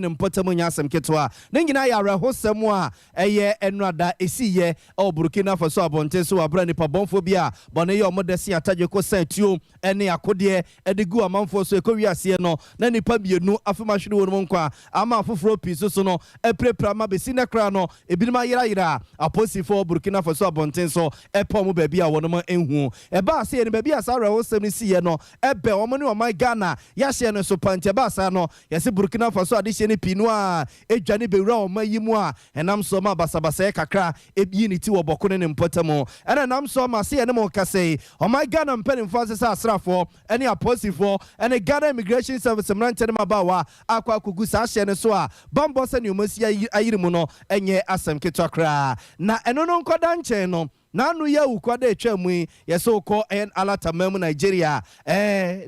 ne mpɔtam nyɛ asɛm ketewa. Ne nyinaa yɛ awerɛhosɛm a ɛyɛ ɛnurada ɛsiiɛ ɛwɔ Burkina Faso abɔnten so wɔ abere nipa bɔnfoɔ bi a bɔne yɛ ɔmo dɛ se atadwe ko sɛn tuo ɛne akodeɛ ɛde gu amanfoɔ so ɛkɔ wiaseɛ no na nipa mmienu afem ahwere wɔn mu nkwa ama afoforɔ pii so so no apirapira ma bɛsi ne koraa no ebinom ayerayera a apolisifoɔ Burkina Faso abɔnten so ɛpɛ ɔmo baabi a wɔn nhu. Ɛbaa sɛ yɛn baabi a saa awerɛhosɛm no siiɛ no ɛbɛ wɔn ne ɔman Ghana yɛahyɛ no so pa. Nti ɛbaa saa no yɛsɛ Burkina Faso adehyɛ no pii no a edwane bɛwura ɔman yi mu a ɛnam so ma basabasɛɛ kakra ebi ne ti wɔ Bawku ne ne mpɔtam. Ɛna ɛnam so ma se yɛne mo kasa yi, ɔman Ghana mpanimfoɔ asesa asraafoɔ ɛne apolisifoɔ ɛne Ghana Immigration Service mmeranteɛ no mabaawa akɔ akɔgu saa ahyɛ no so a bambɔ sɛ nneɛma si ayiri mu no ɛnyɛ asɛm ketewa koraa. Na ɛno no nkɔda nkyɛn no, n'ano yɛ awukwa da atwa mu yi, yɛsɛ wokɔ ɛyɛ Alataman mu, Nigeria,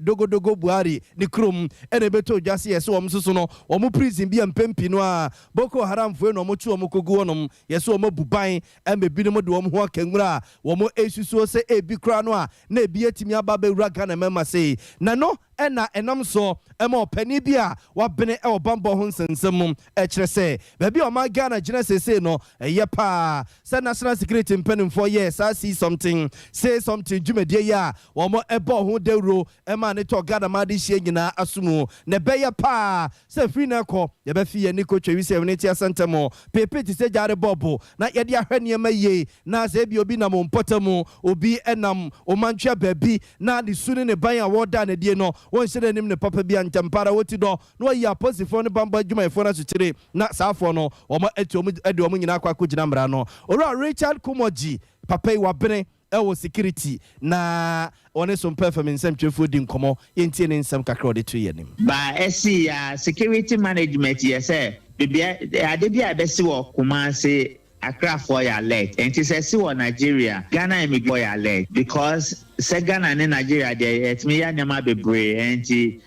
Dogodogo Buhari ne kurom, ɛna ɛbɛtɔ odwa se yɛsɛ wɔn nso so no wɔn prison bi a mpɛmpi no a Boko Haramfoɔ na wɔn twe wɔn kɔgu hɔnom, yɛsɛ wɔn abu ban ɛma ebinom de wɔn ho aka nwura a wɔn esusuo sɛ ebi koraa no a na ebi atumi aba abɛwura Ghana mɛma sei. Na no ɛna ɛnam so ɛma ɔpanin bi a wabene ɛwɔ bambɔ ho nsɛnsɛm mu ɛkyerɛ sɛ baabi a ɔman Ghana gyina seesei no, ɛyɛ paa sɛ national security mpanimfoɔ yɛ saa See Something Say Something dwumadie yi a wɔn ɛbɔ ho dawuro ɛma ne tɔ Ghana ma de hyia nyinaa aso mu. Na ɛbɛyɛ paa sɛ firi na ɛkɔ yɛbɛfi yɛn ni kotwa wi sɛ ɛwɔ ne ti asɛntɛm pepe te sɛ gyaare bɔɔbo na yɛde ahwɛ nneɛma yie. Na sɛ ebi obi nam mpɔtam mu, obi ɛnam ɔmantwea baabi na ne su ne ne ban a wɔda ne die no wɔnhyɛ n'anim ne papa bi a ntɛmpara wɔti dɔ na wɔyi apolisifoɔ ne bambɔ adwumayɛfoɔ no asokyere na saafoɔ no wɔn atu wɔn de wɔn nyinaa akɔ akɔgyina mmara no. Owura Richard Kumordzie, papa yi wabene ɛwɔ security na wɔne so mpɛ fam nsɛmtwerɛfoɔ di nkɔmmɔ. Yɛntie ne nsɛm kakra ɔde to yɛ anim. Ba ɛsi ya security management yɛ sɛ bibia ade bi a ɛbɛsi wɔ Kumase, Akrafoɔ yɛ alert. Nti sɛ ɛsi wɔ Nigeria, Ghana immigration yɛ alert, because sɛ Ghana ne Nigeria deɛ, yɛtumi yɛ nneɛma bebree. Nti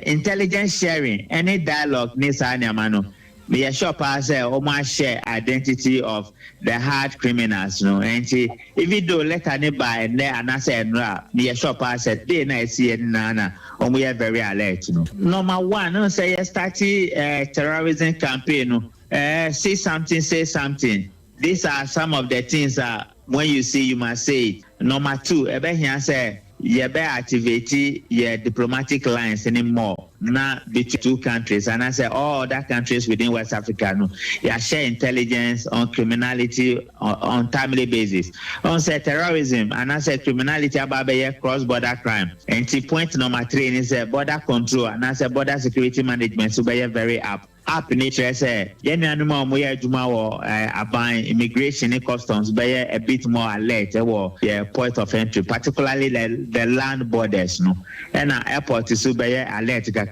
intelligence sharing ɛne dialogue ne saa nneɛma no, meyɛ sure paa sɛ wɔn ahyɛ identity of the hard criminals no. Nti even though letter ne ba ɛnɛ anaasɛ ɛnora, meyɛ sure paa sɛ day na ɛsi yɛ nyinaa na wɔn yɛ very alert no. Number one no, sɛ yɛ start terrorism campaign no, see something, say something. These are some of the things that when you see, you must say it. Number two, ɛbɛhia sɛ yɛbɛ activate yɛ diplomatic lines any more na between two countries and I say all other countries within West Africa no, yɛ share intelligence on criminality on timely basis. On sɛ terrorism and I say criminality aba abɛyɛ cross border crime. Nti point number three ni sɛ border control and I say border security management so bɛyɛ very up up ne kyerɛ sɛ yɛn nuanom a wɔyɛ adwuma wɔ aban immigration ne customs bɛyɛ a bit more alert ɛwɔ yɛ point of entry, particularly the land borders no, ɛna airport so bɛyɛ alert kakra.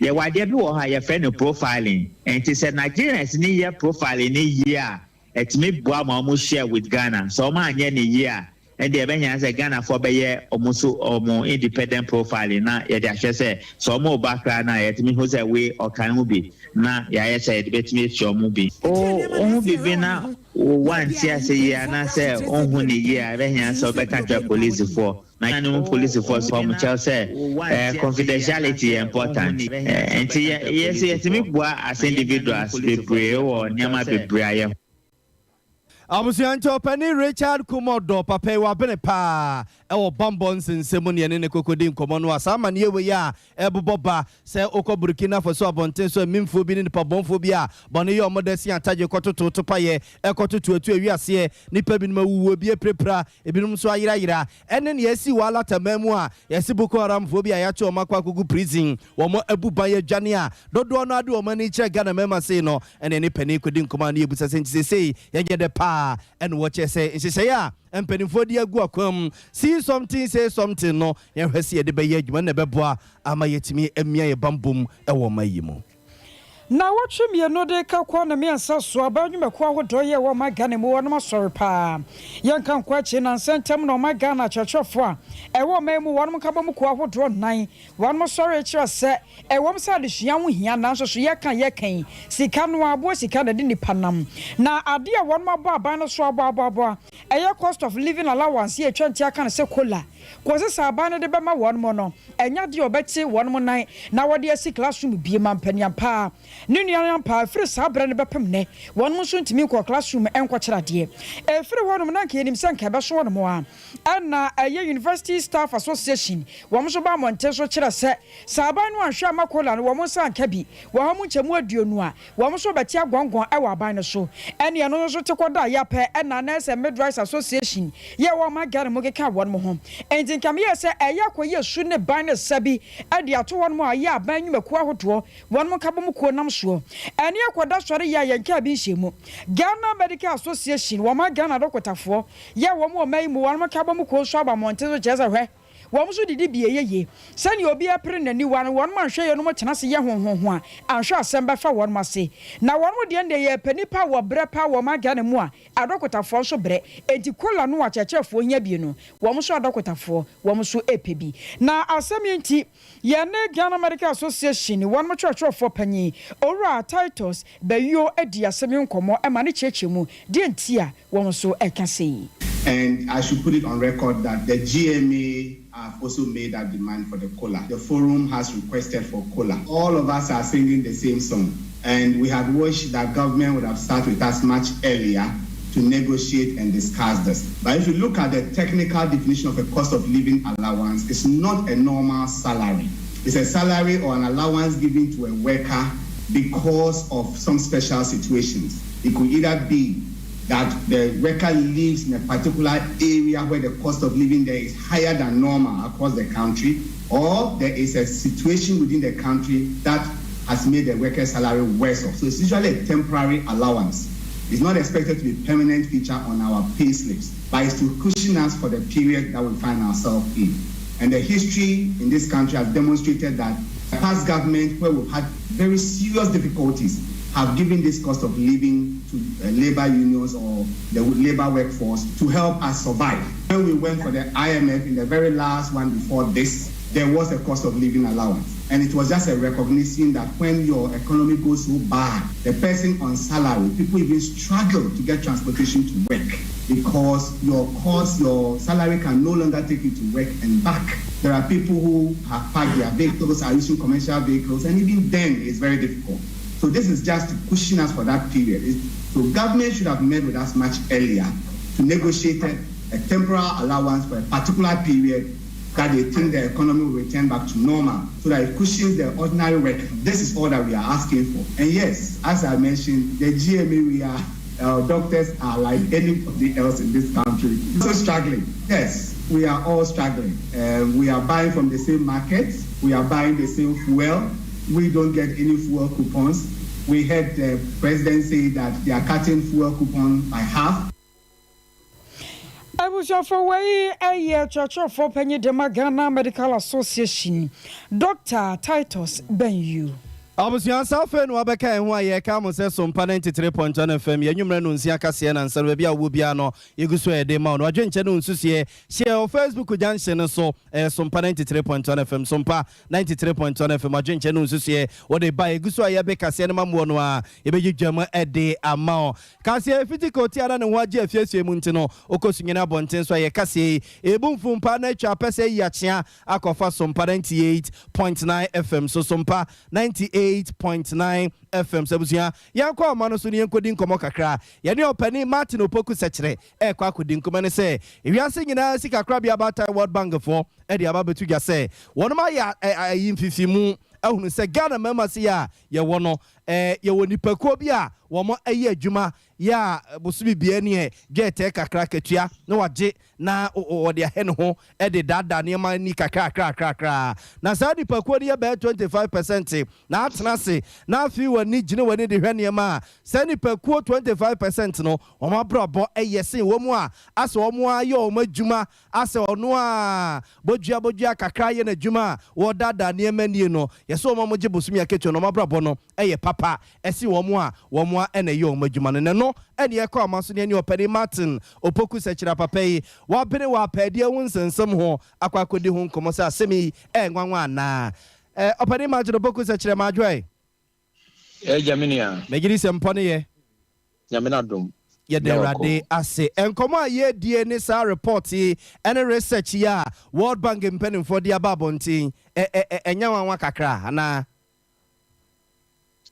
Yɛwɔ adeɛ bi wɔ hɔ a yɛfrɛ no profiling. Nti sɛ Nigerians ne yɛ profiling ne yie a, ɛtumi boa ma wɔn share with Ghana. Sɛ wɔn anyɛ ne yie a, ɛnde ɛbɛnya sɛ Ghanafoɔ bɛyɛ ɔmo so ɔmo independent profiling na yɛde ahwɛ sɛ ɔmo ba koraa na yɛtumi ho sɛ wei ɔkan ho bi na yɛayɛ sɛ yɛde bɛtumi atua ɔmo bi. Ɔho bibi na wante ase yie anaasɛ ɔnhu ne yie a, ɛbɛhia sɛ ɔbɛka kyerɛ polisifoɔ na ne mu polisifoɔ so ɔmo kyɛw sɛ confidentiality yɛ important. Nti yɛ yɛ sɛ yɛtumi boa as individuals bebree wɔ nneɛma bebree ayɛ. Abusua, nti ɔpani Richard Kumɔdɔ, papa yi wabene paa ɛwɔ bambɔ nsensɛm ne ɛne ne kokodi nkɔmmɔ no a saa amanneɛ wei a ɛbobɔ ba sɛ wokɔ Burkina Faso abɔnten so, amimfoɔ bi ne nipabɔnfoɔ bi a bɔne yɛ ɔmɔda si atagye kɔtoto topayɛ ɛkɔtoto atu awiaseɛ, nnipa binom awuwuo bi apirapira, ebinom nso ayerayera, ɛne nea asi wɔ Alataman mu a yɛse Boko Haramfoɔ bi a yɛakye ɔmo akɔ akɔgu prison, wɔn abu ban adwane a dodoɔ no ade wɔn ani kyerɛ Ghana mmarima sei no, ɛne ne panin kɔdi nkɔmmɔ a ne yɛbusa sɛ nti seesei yɛnyɛ dɛ paa. Ɛne wɔkyerɛ sɛ nhyehyɛeɛ a mpanimfoɔ de agu akwan, See Something Say Something no, yɛhwɛ sɛ yɛde bɛyɛ adwuma na ɛbɛboa ama yɛtumi amia yɛ bambom ɛwɔ ɔma yi mu. Na wɔtwe mmienu de ka kɔ ne mmiɛnsa so aba nnwumakuo ahodoɔ yɛ wɔ ɔma Ghana mu wɔnom asɔre paa. Yɛnka nkɔ akyi na nsɛntɛm na ɔma Ghana akyerɛkyerɛfoɔ a ɛwɔ ɔman mu wɔnom ka bɔ mu kuo ahodoɔ nnan wɔnom sɔre kyerɛ sɛ ɛwɔm sɛ adesua ho hia, nanso so yɛka yɛka yi sika no aboa sika na de nipa nam na adeɛ a wɔnom abɔ aban no so aboaboaboa. Ɛyɛ cost of living allowance yi a ɛtwa nti aka no sɛ COLA kɔsi sɛ aban no de bɛma wɔn no, ɛnyɛ adeɛ a wɔbɛte wɔn nan na wɔde asi classroom bie ma mpaniampaa ne nuanampaa. Ɛfiri saa berɛ no bɛpem nnɛ, wɔn nso ntumi nkɔ classroom nkɔkyerɛ adeɛ. Ɛfiri hɔnom na nka yɛnim sɛ nka ɛbɛso wɔn a, ɛna ɛyɛ University Staff Association wɔn nso ba mmɔnten so kyerɛ sɛ sɛ aban no anhwɛ ama COLA no wɔn nsa anka bi wɔ ha mu nkyɛmu 20 a, wɔn nso bɛte agɔngɔn ɛwɔ aban no so. Ɛne ɛno nso te kɔda yɛapɛ, ɛna Nurse and Midwives Association yɛ wɔn ma Ghana mu keka wɔn mo ho. Enti nka meyɛ sɛ ɛyɛ akɔyɛ su ne ban ne sa bi ɛde ato wɔn mu a ɛyɛ aban nnwumakuo ahodoɔ wɔn mo nkabɔ mu kuo nam soɔ. Ɛne akɔda sɔre yɛ a yɛn kaa bi nhyɛ mu. Ghana Medical Association, wɔn ma Ghana dɔkotafoɔ yɛ wɔn wɔ man yi mu, wɔn mo nkabɔ mu kuo nso aba mmɔnten so kyerɛ sɛ, hwɛ, wɔn nso didi bie yie sɛnea obi apere n'aniwa no, wɔn anhwɛ yɛn no tena ase yɛ honhonho a anhwɛ asɛm bɛfa wɔn ase. Na wɔn deɛ deɛ yɛpɛ nipa wɔ brɛ pa wɔ ma Ghana mu a, adɔkotafoɔ nso brɛ. Enti COLA no akyerɛkyerɛfoɔ hia bie no, wɔn nso adɔkotafoɔ wɔn nso ɛpɛ bi. Na asɛm yi nti, yɛne Ghana Medical Association wɔn mo kyerɛkyerɛfoɔ panyin, Owura Titus Bɛyio, adi asɛm yi nkɔmmɔ ɛma ne kyerɛkyerɛ mu deɛ nti a wɔn nso ɛka sei. And I should put it on record that the GMA have also made that demand for the COLA. The forum has requested for COLA. All of us are singing the same song. And we had wished that government would have started with us much earlier to negotiate and discuss this. But if you look at the technical definition of a cost of living allowance, it's not a normal salary. It's a salary or an allowance given to a worker because of some special situations. It could either be that the worker lives in a particular area where the cost of living there is higher than normal across the country, or there is a situation within the country that has made the worker's salary worse off. So it's usually a temporary allowance. It's not expected to be a permanent feature on our pay slips, but it's to cushion us for the period that we find ourselves in. And the history in this country has demonstrated that past government, where we've had very serious difficulties, have given this cost of living to labor unions or the labor workforce to help us survive. When we went for the IMF in the very last one before this, there was a cost of living allowance. And it was just a recognition that when your economy goes so bad, the person on salary, people even struggle to get transportation to work because your cost, your salary can no longer take you to work and back. There are people who have parked their vehicles, are using commercial vehicles, and even then it's very difficult. So this is just to cushion us for that period. So government should have met with us much earlier to negotiate a temporal allowance for a particular period that they think the economy will return back to normal so that it cushions the ordinary worker. This is all that we are asking for. And yes, as I mentioned, the GMA, we are, doctors are like anybody else in this country. So struggling. Yes, we are all struggling. We are buying from the same markets. We are buying the same fuel. We don't get any fuel coupons. We heard the president say that they are cutting fuel coupon by half. Abusuafo, wei ɛyɛ kyerɛkyerɛfoɔ panyin de ma Ghana Medical Association, Dr Titus Benyu. Abusua, sa afei na wabɛka ɛho a yɛka mo sɛ Sompa 93.1 FM, yɛnwummerɛ no nsia kaseɛ na nsa no baabi a wowɔ biara no yɛgu so ɛde ma wo no wadwenkyɛ no nsusuɛ hyɛ wɔ Facebook junction no so. Ɛyɛ Sompa 93.1 FM, Sompa 93.1 FM. Adwenkyɛ no nsusuɛ wɔde ba, yɛgu so a yɛbɛ kaseɛ no ma mmoɔ no a yɛbɛgye dwam ɛde ama wo. Kaseɛ fiti kɔti ara ne ho agye afiasua mu nti no wokɔ Sunyani abɔnten so a, yɛ kaseɛ yi ɛbu mfumpa na atwa apɛ sɛ yi akyea akɔfa Sompa 98.9 FM so, Sompa 98.9 FM. Sɛ abusua, yɛnkɔ ɔma no so ne yɛnkɔdi nkɔmmɔ kakra. Yɛne ɔpani Martin Opoku Sɛkyerɛ ɛkɔ akɔdi nkɔmmɔ ne sɛ ewiase nyinaa sika korabea baatan World Bank foɔ ɛde aba bɛto dwa sɛ wɔnom ayɛ ayi mfifimu ahunu sɛ Ghana mmarima se yɛ a yɛwɔ no, yɛwɔ nipakuo bi a wɔn ayɛ adwuma yɛ a bosomi bia ne dwɛtɛ kakra katua na wagye na wɔde ahɛ ne ho de daadaa nneɛma ni kakrakrakrakra, na saa nipakuo no yɛ bɛyɛ 25%. Na atena ase na afei w'ani gyina w'ani de hwɛ nneɛma a, saa nipakuo 25% no wɔn abrabɔ yɛ sen wɔn mu a asɛ wɔn ayɛ wɔn adwuma, asɛ ɔno a bodua bodua kakra yɛ n'adwuma a wɔdaadaa nneɛma nie no. Yɛsɛ wɔn a wɔgye bosomi akatua no, wɔn abrabɔ no yɛ papa ɛsi wɔn a wɔn a ɛna ɛyɛ wɔn adwuma no. N'ano ɛne ɛkɔ ama so ne ɛne ɔpɛni Martin Opoku Sɛkyerɛ papa yi wabene wɔ apɛɛdeɛ ho nsɛnsɛm ho akɔ akɔdi ho nkɔmmɔ sɛ asɛm yi ɛyɛ nwanwa anaa. Ɔpɛni Martin Opoku Sɛkyerɛ, maadwoɛ. Ɛgya me nua. Megye di sɛ mpɔ ne yɛ. Nyame no adom. Yɛda Awurade ase. Nkɔmmɔ a yɛredie ne saa report yi ne research yi a World Bank mpanimfoɔ de aba abɔnten. Ɛnyɛ nwanwa kakra anaa?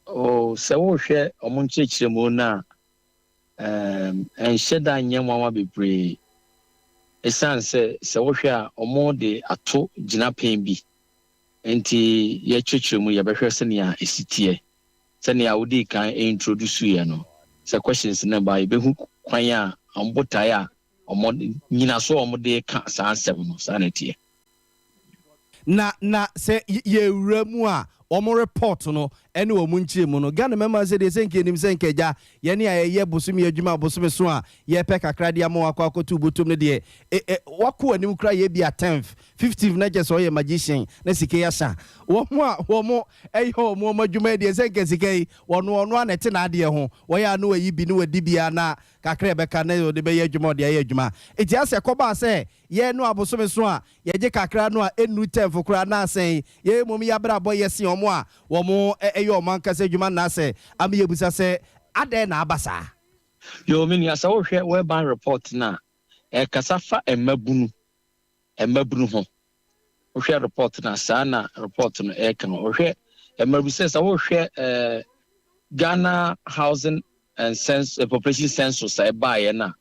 Oh, sɛ wohwɛ ɔmo nkyerɛkyerɛmu no a, ɛnhyɛ da nyɛ nwanwa bebree. Ɛsiane sɛ wohwɛ a, ɔmo de ato gyinapɛn bi. Nti yɛkyerɛkyerɛ mu, yɛbɛhwɛ sɛnea ɛsi teɛ. Sɛnea wodii kan introduce yɛ no, sɛ questions no ba, yɛbɛhu kwan a ɔmo botae a ɔmo nyinaso a ɔmo de ka saa nsɛm no, saa na ɛteɛ. Na sɛ yɛwura mu a, wɔn report no ɛne wɔn nkyerɛ mu no, Ghana mɛma sɛ deɛ sɛ nka anim sɛ nka agya yɛne a yɛyɛ bosome adwuma, bosome so a yɛpɛ kakra de ama wakɔ akɔto botom no deɛ, wakɔ anim kora yɛ bi a 10th, 15th na kyɛ sɛ ɔyɛ magician na sika yi asa. Wɔn a wɔn ɛyɛ wɔn adwuma yi deɛ, sɛ nka sika yi wɔn ɔno a na ɛte n'adeɛ ho, wɔyɛ ano wɔyi bi ne wɔdi bi na kakra ɛbɛka na wɔde bɛyɛ adwuma, ɔde ayɛ adwuma. Eti asɛ kɔbaa sɛ yɛn no abosome so a yɛgye kakra no a ɛnu 10th koraa na asɛn yɛn mmom yɛabrabɔ yɛ sen wɔn a wɔn ɛyɛ wɔn ankasa adwuma na asɛ ama yɛbusa sɛ adɛn na aba saa? Yo, me nua, sɛ wohwɛ World Bank report no a, ɛkasa fa mmabunu ho. Wohwɛ report no a, saa na report no ɛreka no. Wohwɛ mmabunu sɛ wohwɛ Ghana Housing and Population Census a ɛbaeɛ no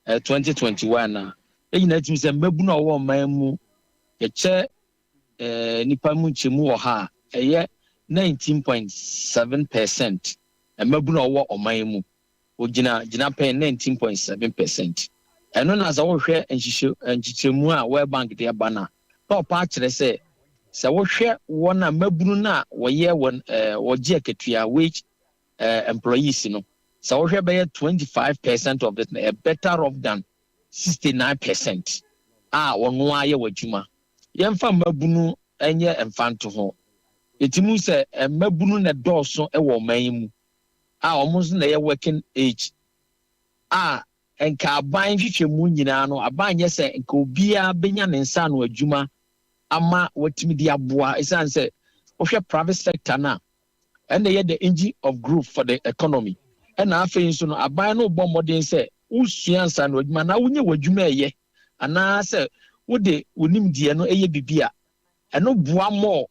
a 2021 a, ɛnyinaa tumi sɛ mmabunu a wɔwɔ ɔman mu, yɛkyɛ nipa mu nkyɛmu wɔ ha a, ɛyɛ 19.7% mmabunu a wɔwɔ ɔman mu, ogyina gyina pɛn 19.7%. Ɛno na sɛ wohwɛ nhyehyɛ nkyekyɛmu a World Bank de aba no a, na ɔpa akyerɛ sɛ wohwɛ wɔn a mmabunu no a wɔyɛ wɔn wɔgye akatua, wage employees no, sɛ wohwɛ bɛyɛ 25% of it no, ɛ better off than 69% a wɔn ayɛ wɔ adwuma. Yɛmfa mmabunu nyɛ mfa nto ho. Yɛtumi sɛ mmabunu na dɔɔso wɔ ɔman yi mu a wɔn nso na ɛyɛ working age a, nka aban hwehwɛ mu nyinaa no, aban nyɛ sɛ nka obiara bɛnya ne nsa ano adwuma ama watumi de aboa. Ɛsiane sɛ wohwɛ private sector no a, ɛna ɛyɛ the engine of growth for the economy. Ɛna afei nso no, aban no bɔ mmɔden sɛ wosua nsa ano adwuma na wonyɛ w'adwuma ɛyɛ anaasɛ wode wo nimdeɛ no ɛyɛ bibi a, ɛno boa mmɔɔ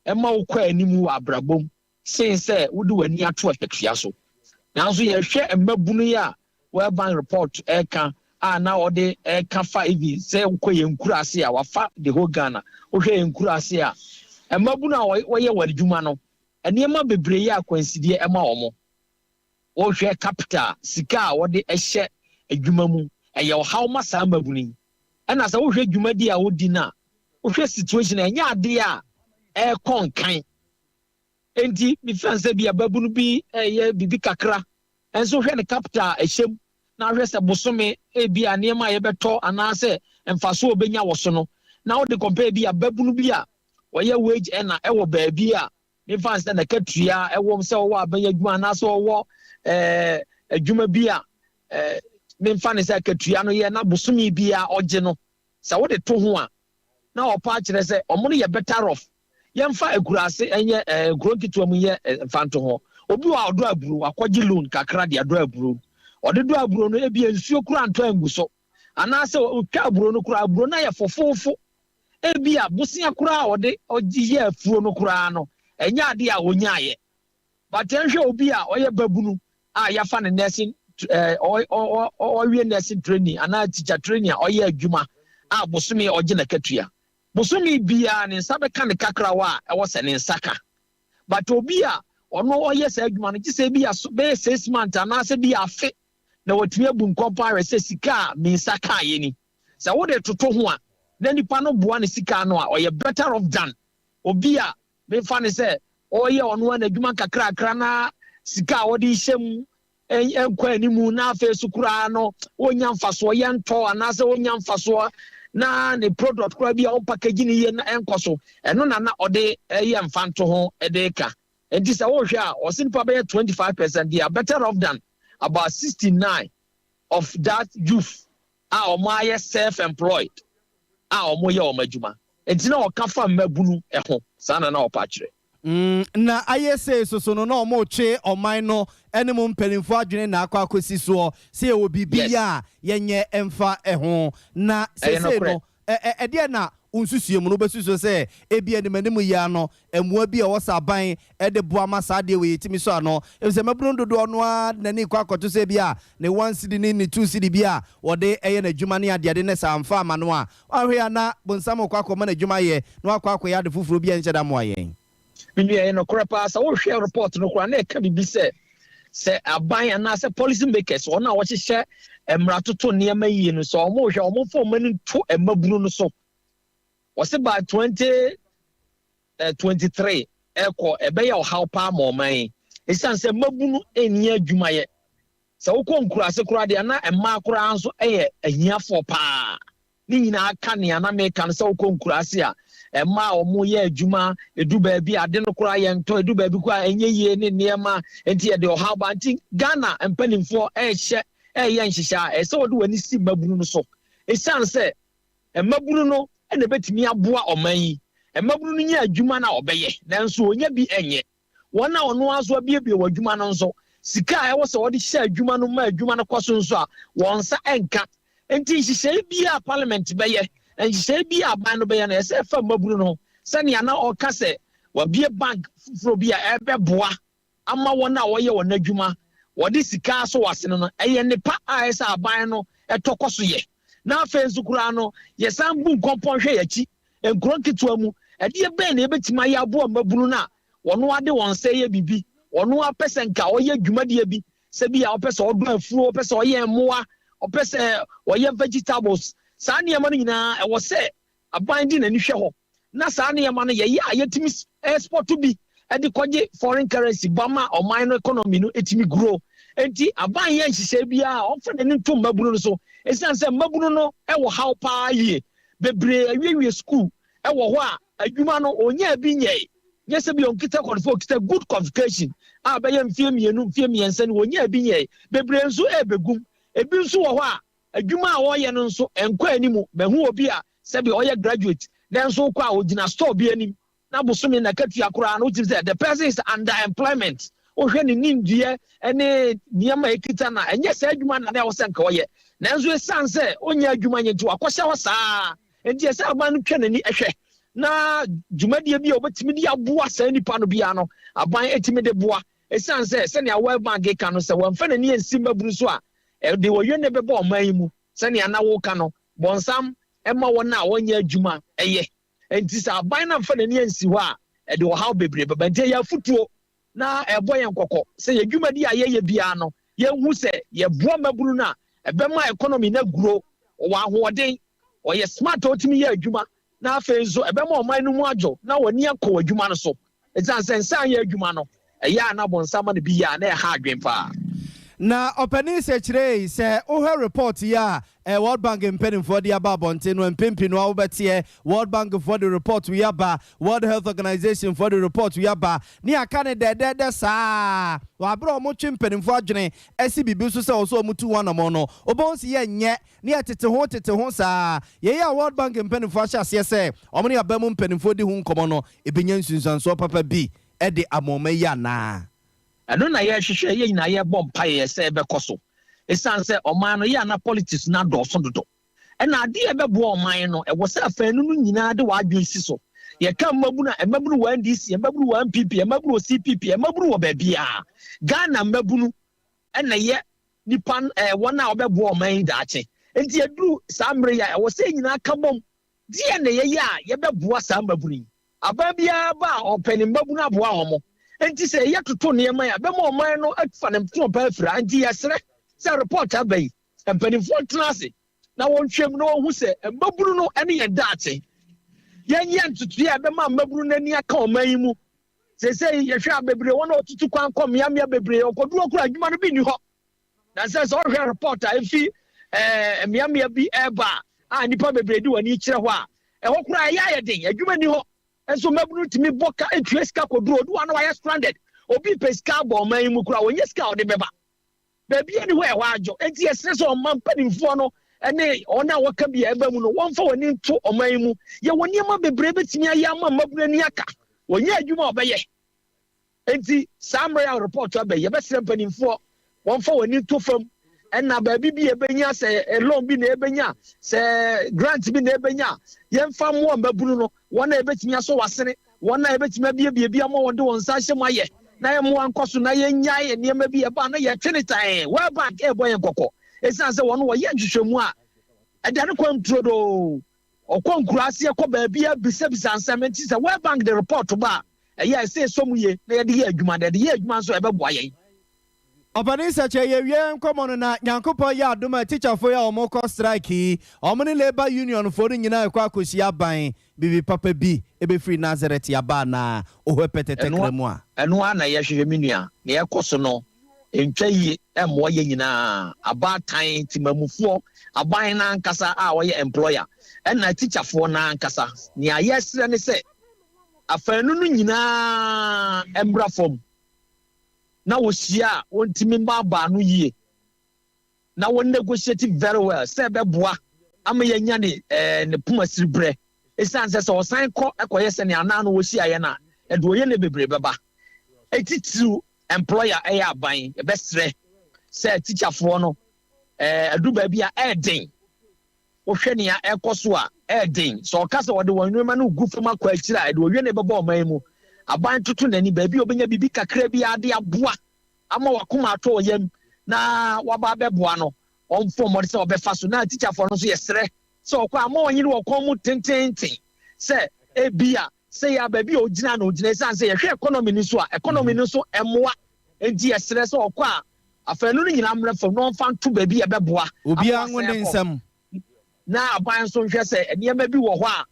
ɛma wokɔ anim wɔ abrabɔ mu sen sɛ wode w'ani ato akatua so. Nanso yɛhwɛ mmabunu yi a World Bank report ɛka a na ɔde ɛka fa, even sɛ wokɔ yɛn nkura ase a, wafa the whole Ghana, wohwɛ yɛn nkura ase a, mmabunu a wɔyɛ wɔn adwuma no, nneɛma bebree yɛ akwansideɛ ɛma wɔn. Wɔhwɛ capital, sika a wɔde ɛhyɛ adwuma mu, ɛyɛ ɔhaw ma saa mmabunu yi. Ɛna sɛ wohwɛ dwumadi a wodi no a, wohwɛ situation a, ɛnyɛ adeɛ a ɛrekɔ nkan. Nti mefɛn sɛ bi ababunu bi ɛyɛ biribi kakra, ɛnso hwɛ ne capital a ɛhyɛ mu na ahwɛ sɛ bosome ebi a nneɛma a yɛbɛtɔ anaasɛ mfaso a obɛnya wɔ so no, na wode compare bi ababunu bi a wɔyɛ wage ɛna ɛwɔ baabi a mefa sɛ n'akatua ɛwɔ sɛ ɔwɔ abɛyɛ adwuma anaasɛ ɔwɔ adwuma bi a memfa ne sɛ akatua no yɛ na bosome bi a ɔgye no, sɛ wode to ho a, na ɔpa akyerɛ sɛ ɔmo no yɛ better off. Yɛmfa akuraase ɛnyɛ nkuro nketewa mu yɛ mfa nto ho. Obi wɔ a ɔdɔ aburo, wakɔgye loan kakra de adɔ aburo. Ɔde dɔ aburo no, ebi nsuo kura ntɔ angu so anaasɛ otwa aburo no kura, aburo no ayɛ fofoofo. Ebi a bosia koraa a ɔde ɔgye yɛ afuo no koraa no, ɛnyɛ adeɛ a onyaayɛ. But nhwɛ obi a ɔyɛ babunu a yɛafa ne nursing ɔwie nursing training anaa teacher training a ɔyɛ adwuma a, bosome ɔgye n'akatua, bosome biara ne nsa bɛka ne kakrawa a ɛwɔ sɛ ne nsa ka. But obi a ɔno ɔyɛ saa adwuma no gye sɛ bi aso bɛyɛ 6 months anaasɛ bi afe na watumi abu nkɔmpa ahwɛ sɛ sika a me nsa kaayɛ ni, sɛ wode toto ho a, na nipa no boa ne sika no a, ɔyɛ better off than obi a memfa ne sɛ ɔyɛ ɔno a n'adwuma nkakrakra na sika a wɔde hyɛ mu nkɔ animu, na afei so koraa no wɔnya mfasoɔ yɛ ntɔ anaasɛ wɔnya mfasoɔ na ne product koraa bi a wɔn package ne yie na ɛnkɔ so. Ɛno na ɔde ɛyɛ mfa nto ho ɛde ka. Nti sɛ wɔhwɛ a, ɔsi nipa bɛyɛ 25%, they are better off than about 69 of that youth a wɔn ayɛ self employed a wɔn yɛ wɔn adwuma. Nti na ɔka fa mmabunu ɛho saa na ɔpa akyerɛ. Na ayɛ sei soso no na ɔmo twe ɔman no ɛne mu mpanimfoɔ adwene na akɔ akɔsi soɔ sɛ yɛwɔ biribi a yɛnyɛ ɛmfa ɛho na Ɛyɛ seesei nokorɛ. no ɛdeɛ na nsusuo mu no, wobɛsusuo sɛ ebi anim anim yi ano mmoa bi a ɛwɔ sɛ aban ɛde boa ma saa adeɛ wɔ yɛtumi so ano, efisɛ mmabunu dodoɔ no ara n'ani kɔ akɔto sɛ bi a ne 1 cedi ne ne 2 cedi bi a wɔde ɛyɛ n'adwuma ne adeade ne saa amfa ama no a, wahwɛ a na bonsam kɔ akɔma n'adwuma yɛ na wakɔ akɔyɛ ade foforɔ bi a nhyɛ da mmoa yɛn. Menua, ɛyɛ nokorɛ paa. Sɛ wohwɛ report no koraa na ɛka biribi sɛ aban anaasɛ policy makers, wɔn a wɔhyehyɛ mmara toto nneɛma yie no, sɛ wɔn hwɛ wɔn fɔ wɔn ani to mmabunu no so, wɔsi by 2023 ɛkɔ, ɛbɛyɛ ɔhaw paa ma ɔman yi, esiane sɛ mmabunu nni adwumayɛ. Sɛ wokɔ nkuraase koraa deɛ, na mmaa koraa nso yɛ ahiafoɔ paa. Ne nyinaa ka nea na meka no sɛ wokɔ nkuraase a, mmaa a wɔn yɛ adwuma edu baabi, ade no koraa yɛn ntɔ, edu baabi koraa ɛnyɛ yie ne nneɛma, nti yɛde ɔhaw ba. Nti Ghana mpanimfoɔ ɛrehyɛ ɛreyɛ nhyehyɛ a, ɛsɛ wɔde wɔn ani si mmabunu no so, esiane sɛ mmabunu no ɛna ebɛtumi aboa ɔman yi. Mmabunu no nyɛ adwuma na ɔbɛyɛ, nanso onye bi ɛnyɛ wɔn a ɔno aso abiebie wɔ adwuma no nso, sika a ɛwɔ sɛ wɔde hyɛ adwuma no ma adwuma no kɔ so nso a, wɔn nsa ɛnka. Nti nhyehyɛe bi a parliament bɛyɛ, nhyehyɛe bi a aban no bɛyɛ no, ɛsɛ ɛfa mmabunu no, sɛnea na ɔka sɛ wabie bank foforɔ bi a ɛbɛboa ama wɔn a wɔyɛ wɔn adwuma wɔde sika aso wɔ ase no, ɛyɛ nipa a ɛsɛ aban no ɛtɔ kɔ so yɛ. Na afei nso koraa no, yɛsan bu nkɔmpɔn hwɛ yɛkyi nkuro nketewa mu, ɛdeɛ bɛn na yɛbɛtumi ayɛ aboa mmabunu no a wɔn ade wɔn nsa yɛ biribi, wɔn apɛ sɛ nka ɔyɛ dwumadie bi, sɛ bi a ɔpɛ sɛ ɔdɔ afuo, ɔpɛ sɛ ɔyɛ mmoa, ɔpɛ sɛ ɔyɛ vegetables. Saa nneɛma no nyinaa, ɛwɔ sɛ aban di n'ani hwɛ hɔ na saa nneɛma no yɛyɛ a, yɛtumi export bi ɛde kɔgye foreign currency ba ma ɔman no economy no etumi grow. Nti aban yɛ nhyehyɛ biara, ɔmfa n'ani nto mmabunu no so, esiane sɛ mmabunu no ɛwɔ haw paa yie. Bebree awiewie school ɛwɔ hɔ a, adwuma no onyaa bi nyɛe. Nyɛ sɛ bi ɔnkita qualification, ɔkita good qualification a bɛyɛ mfie 2, mfie 3 no, onyaa bi nyɛe. Bebree nso ɛɛbɛgum. Ebi nso wɔ hɔ a, adwuma a wɔreyɛ no nso nkɔ anim. Bɛho obi a sɛbi ɔyɛ graduate, nanso kɔ a, ogyina store bi anim na bosome na katua koraa no, wotumi sɛ the person is under employment. Wohwɛ ne nimdeɛ ne nneɛma a ekita na ɛnyɛ saa adwuma na ɛwɔ sɛ nka ɔyɛ, nanso esan sɛ ɔnyɛ adwuma nyɛ nti wakɔhyɛ hɔ saa. Nti ɛsɛ aban no twa n'ani ɛhwɛ na dwumadie bi a wɔbɛtumi de aboa saa nipa no biara no, aban etumi de boa, esan sɛ sɛnea World Bank ka no, sɛ wɔmfa n'ani nsi mmabunu so a, ɛde wɔyɛ ne bɛbɔ ɔman yi mu. Sɛnea na wɔka no, bɔnsam ɛma wɔn a wɔnyɛ adwuma ɛyɛ. Nti sɛ aban no amfa n'ani ansi hɔ a, ɛde ɔhaw bebree bɛba. Nti ɛyɛ afutuo na ɛbɔ yɛn kɔkɔ sɛ yɛ dwumadi a yɛyɛ biara no, yɛnhu sɛ yɛboa mmabunu no a, ɛbɛma economy no aguro. Ɔwɔ ahoɔden, ɔyɛ smart a ɔtumi yɛ adwuma, na afei nso ɛbɛma ɔman no mu adwo na wɔni akɔ wɔ adwuma no so, ɛsiane sɛ nsa anyɛ adwuma no ɛyɛ a na bɔnsam ma no bi yɛ a, na ɛha adwen paa. Na ɔpanin sɛ kyerɛ sɛ wohwɛ report yi a World Bank mpanimfoɔ de aba abɔnten no, mpempi no a wobɛteɛ World Bank foɔ de report yi aba, World Health Organization foɔ de report yi aba, ne aka ne dɛdɛɛdɛ saa wɔaberɛ a ɔmotwe mpanimfoɔ adwene ɛsi biribi so sɛ wɔ so ɔmotu ho anammɔn no, wobɛhu sɛ yɛnyɛ ne yɛtete ho tete ho saa. Yɛyi a World Bank mpanimfoɔ ahyɛ aseɛ sɛ ɔmo ne aba mu mpanimfoɔ di ho nkɔmmɔ no, ɛbɛnya nsunsuansoɔ papa bi ɛde amɔma yi anaa? Ɛno na yɛhwehwɛ. Yɛ nyinaa yɛbɔ mpaeɛ sɛ ɛbɛkɔ so, ɛsiane sɛ ɔman no yɛ ana politics no adɔɔso dodo, ɛna adeɛ a ɛbɛboa ɔman no, ɛwɔ sɛ afɛnu no nyinaa de w'adwene si so. Yɛka mmabunu a, mmabunu wɔ NDC, mmabunu wɔ NPP, mmabunu wɔ CPP, mmabunu wɔ baabiara. Ghana mmabunu ɛna yɛ nipa wɔn a wɔbɛboa ɔman yi daakye. Nti yɛduru saa mmere yi a, ɛwɔ sɛ nyinaa ka bom deɛ na yɛyɛ a yɛbɛboa saa mmabunu yi. Aban biara ba a, ɔpɛ ne mmabunu aboa wɔn. Nti sɛ yɛ toto nneɛma yi a, bɛma ɔman no afa ne ntoma pa afira. Nti yɛsrɛ sɛ report aba yi, mpanimfoɔ ntena ase na wɔnhwɛ mu na wɔnhu sɛ mmabunu no ne yɛn daakye. Yɛnyɛ ntotoeɛ a ɛbɛma mmabunu no ani aka ɔman yi mu. Seesei yɛhwɛ a, bebree wɔn a wɔtutu kwan kɔ mmeammea bebree, ɔkɔduro kora, adwuma no bi nni hɔ. Na sɛ ɔhwɛ report a efi mmeammea bi ɛreba a nnipa bebree de wɔn ani kyerɛ hɔ a, ɛhɔ koraa ɛyɛ ayɛ den, adwuma ni hɔ. Nso mmabunu tumi bɔ ka etua sika kɔduro odu ano ayɛ stranded. Obi pɛ sika abɔ ɔman yi mu koraa, wɔnyɛ sika a ɔde bɛba baabi ani hɔ, ɛhɔ adwo. Eti yɛsrɛ sɛ ɔman mpanimfoɔ no ɛne wɔn a wɔka bi a ɛba mu no, wɔmfa wɔn ani nto ɔman yi mu. Yɛwɔ nneɛma bebree bɛtumi ayɛ ama mmabunu ani aka. Wɔnyɛ adwuma a ɔbɛyɛ. Enti saa mmerɛ yi a report aba yi, yɛbɛsrɛ mpanimfoɔ wɔmfa wɔn ani nto fam ɛna baabi bi yɛbɛnya sɛ loan bi na yɛbɛnya sɛ grant bi na yɛbɛnya yɛmfa mmoa mmabunu no wɔn a yɛbɛtumi asɔ wasene wɔn a yɛbɛtumi abiebie bi ama wɔn de wɔn nsa ahyɛ mu ayɛ na yɛmmoa nkɔ so na yɛnyae nneɛma bi yɛba na yɛtwe ne tan. World Bank ɛrebɔ yɛn kɔkɔ ɛsiane sɛ wɔn wɔyɛ nhwehwɛmu a ɛda ne kwan turodoo ɔkɔ nkuraase kɔ baabi abisabisa nsɛm nti sɛ World Bank de report ba a ɛyɛ ɛsɛ ɛsɔ mu yie na yɛde yɛ adwuma na yɛde yɛ adwuma nso ɛbɛboa yɛn. Ɔpanin sɛkyɛ yɛwie nkɔmmɔ no na Nyankopɔn yɛ adom a tikyafoɔ yi a wɔkɔ strike yi wɔn ne labour union foɔ no nyinaa ɛkɔ akɔhyia aban biribi papa bi ɛbɛfiri Nazareth aba anaa ɔhɔ pɛtɛtɛ kra mu a. Ɛno ara na yɛhwehwɛ me nua na yɛkɔ so no ntwa yie mmoa yɛn nyinaa abaatan temamufoɔ aban no ankasa a ɔyɛ employer ɛna tikyafoɔ no ankasa nea yɛsrɛ ne sɛ afanu no nyinaa mmra fam na wɔhyia a wɔntumi mmaabaa no yie na wɔn negotiate very well sɛ ɛbɛboa ama yɛanya ne ɛɛ ne poma siri berɛ ɛsiane sɛ sɛ ɔsan kɔ ɛkɔyɛ sɛ nea anan no wɔhyia yɛ no a ɛde ɔyɛ ne bebree bɛba ɛtitiriw employer ɛyɛ aban yɛbɛsrɛ sɛ tikyafoɔ no ɛɛ adu baabi a ɛɛden wohwɛ nea ɛkɔ so a ɛɛden sɛ ɔka sɛ ɔde wɔn nneɛma no gu fam akɔ akyire a ɛde owie ne bɛbɔ ɔman mu aban toto n'ani baabi a ɔbɛnya biribi kakra bi ade aboa ama wakoma atɔ wɔ yam na waba abɛboa no ɔmfɔ mmɔde sɛ ɔbɛfa so na tikyafoɔ no nso yɛsrɛ sɛ ɔkɔ ama ɔnyere wɔ kɔn mu tententen sɛ ebia sɛ yɛ baabi a ogyina na ogyina esan sɛ yɛhwɛ economy no so a economy no so ɛmoa nti yɛsrɛ sɛ ɔkɔ a afɛnu no nyinaa mmerɛ fam na ɔmfa nto baabi a ɛbɛboa. Obiara ngo ne nsɛm. Na aban nso nhwɛ sɛ nneɛma bi wɔ hɔ a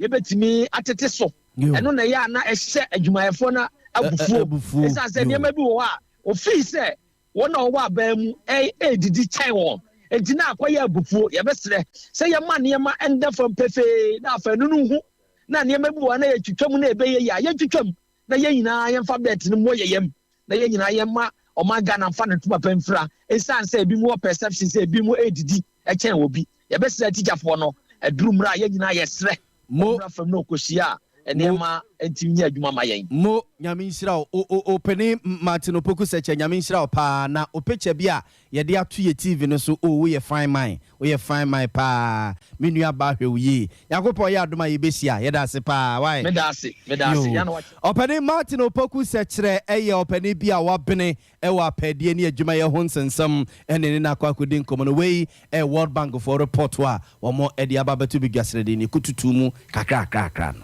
yɛbɛtumi atete so ɛno na ɛyɛ a na ɛhyɛ adwumayɛfoɔ no abufuo ɛsiane sɛ nneɛma bi wɔ hɔ a ofii sɛ wɔn a wɔwɔ aban mu ɛɛdidi kyɛn wɔn nti na akɔyɛ abufuo. Yɛbɛsrɛ sɛ yɛma nneɛma ɛnda fam pefee na afɛnu no ho na nneɛma bi wɔ hɔ na yɛtwitwa mu na ɛbɛyɛ yie a yɛntwitwa mu na yɛn nyinaa yɛmfa bɛɛt no mmɔ yɛ yam na yɛn nyinaa yɛma ɔman Ghana mfa ne ntoma pɛ mfira ɛsiane sɛ ebi mu wɔ perception sɛ ebi mu ɛredidi ɛkyɛn wɔ bi. Yɛbɛsrɛ tikyafoɔ no aduru mmerɛ a yɛn nyinaa yɛsrɛ mo mmra fam na ɔkɔhyia a nneɛma ntumi nyɛ adwuma ma yɛn. Mo Nyame nhyira wo o ɔpanin Martin Opoku Sɛkyɛ Nyame nhyira wo paa na o picture bi a yɛde ato yɛ TV no so o woyɛ fine man woyɛ fine man paa me nua baa hwɛ wo yie Nyankopɔn yɛ adom a yɛbɛhyia yɛda ase paa why. Meda ase meda ase ya na wakyɛ. Ɔpanin Martin Opoku Sɛkyerɛ ɛyɛ ɔpanin bi a wabene ɛwɔ apɛdeɛ ne adwumayɛ ho nsɛnsɛm ɛne ne nakɔ akɔdi nkɔmmɔ no wei ɛyɛ World Bank foɔ report a wɔn ɛde aba abɛto bi dwasrɛde ne kututu mu kakrakrakra no.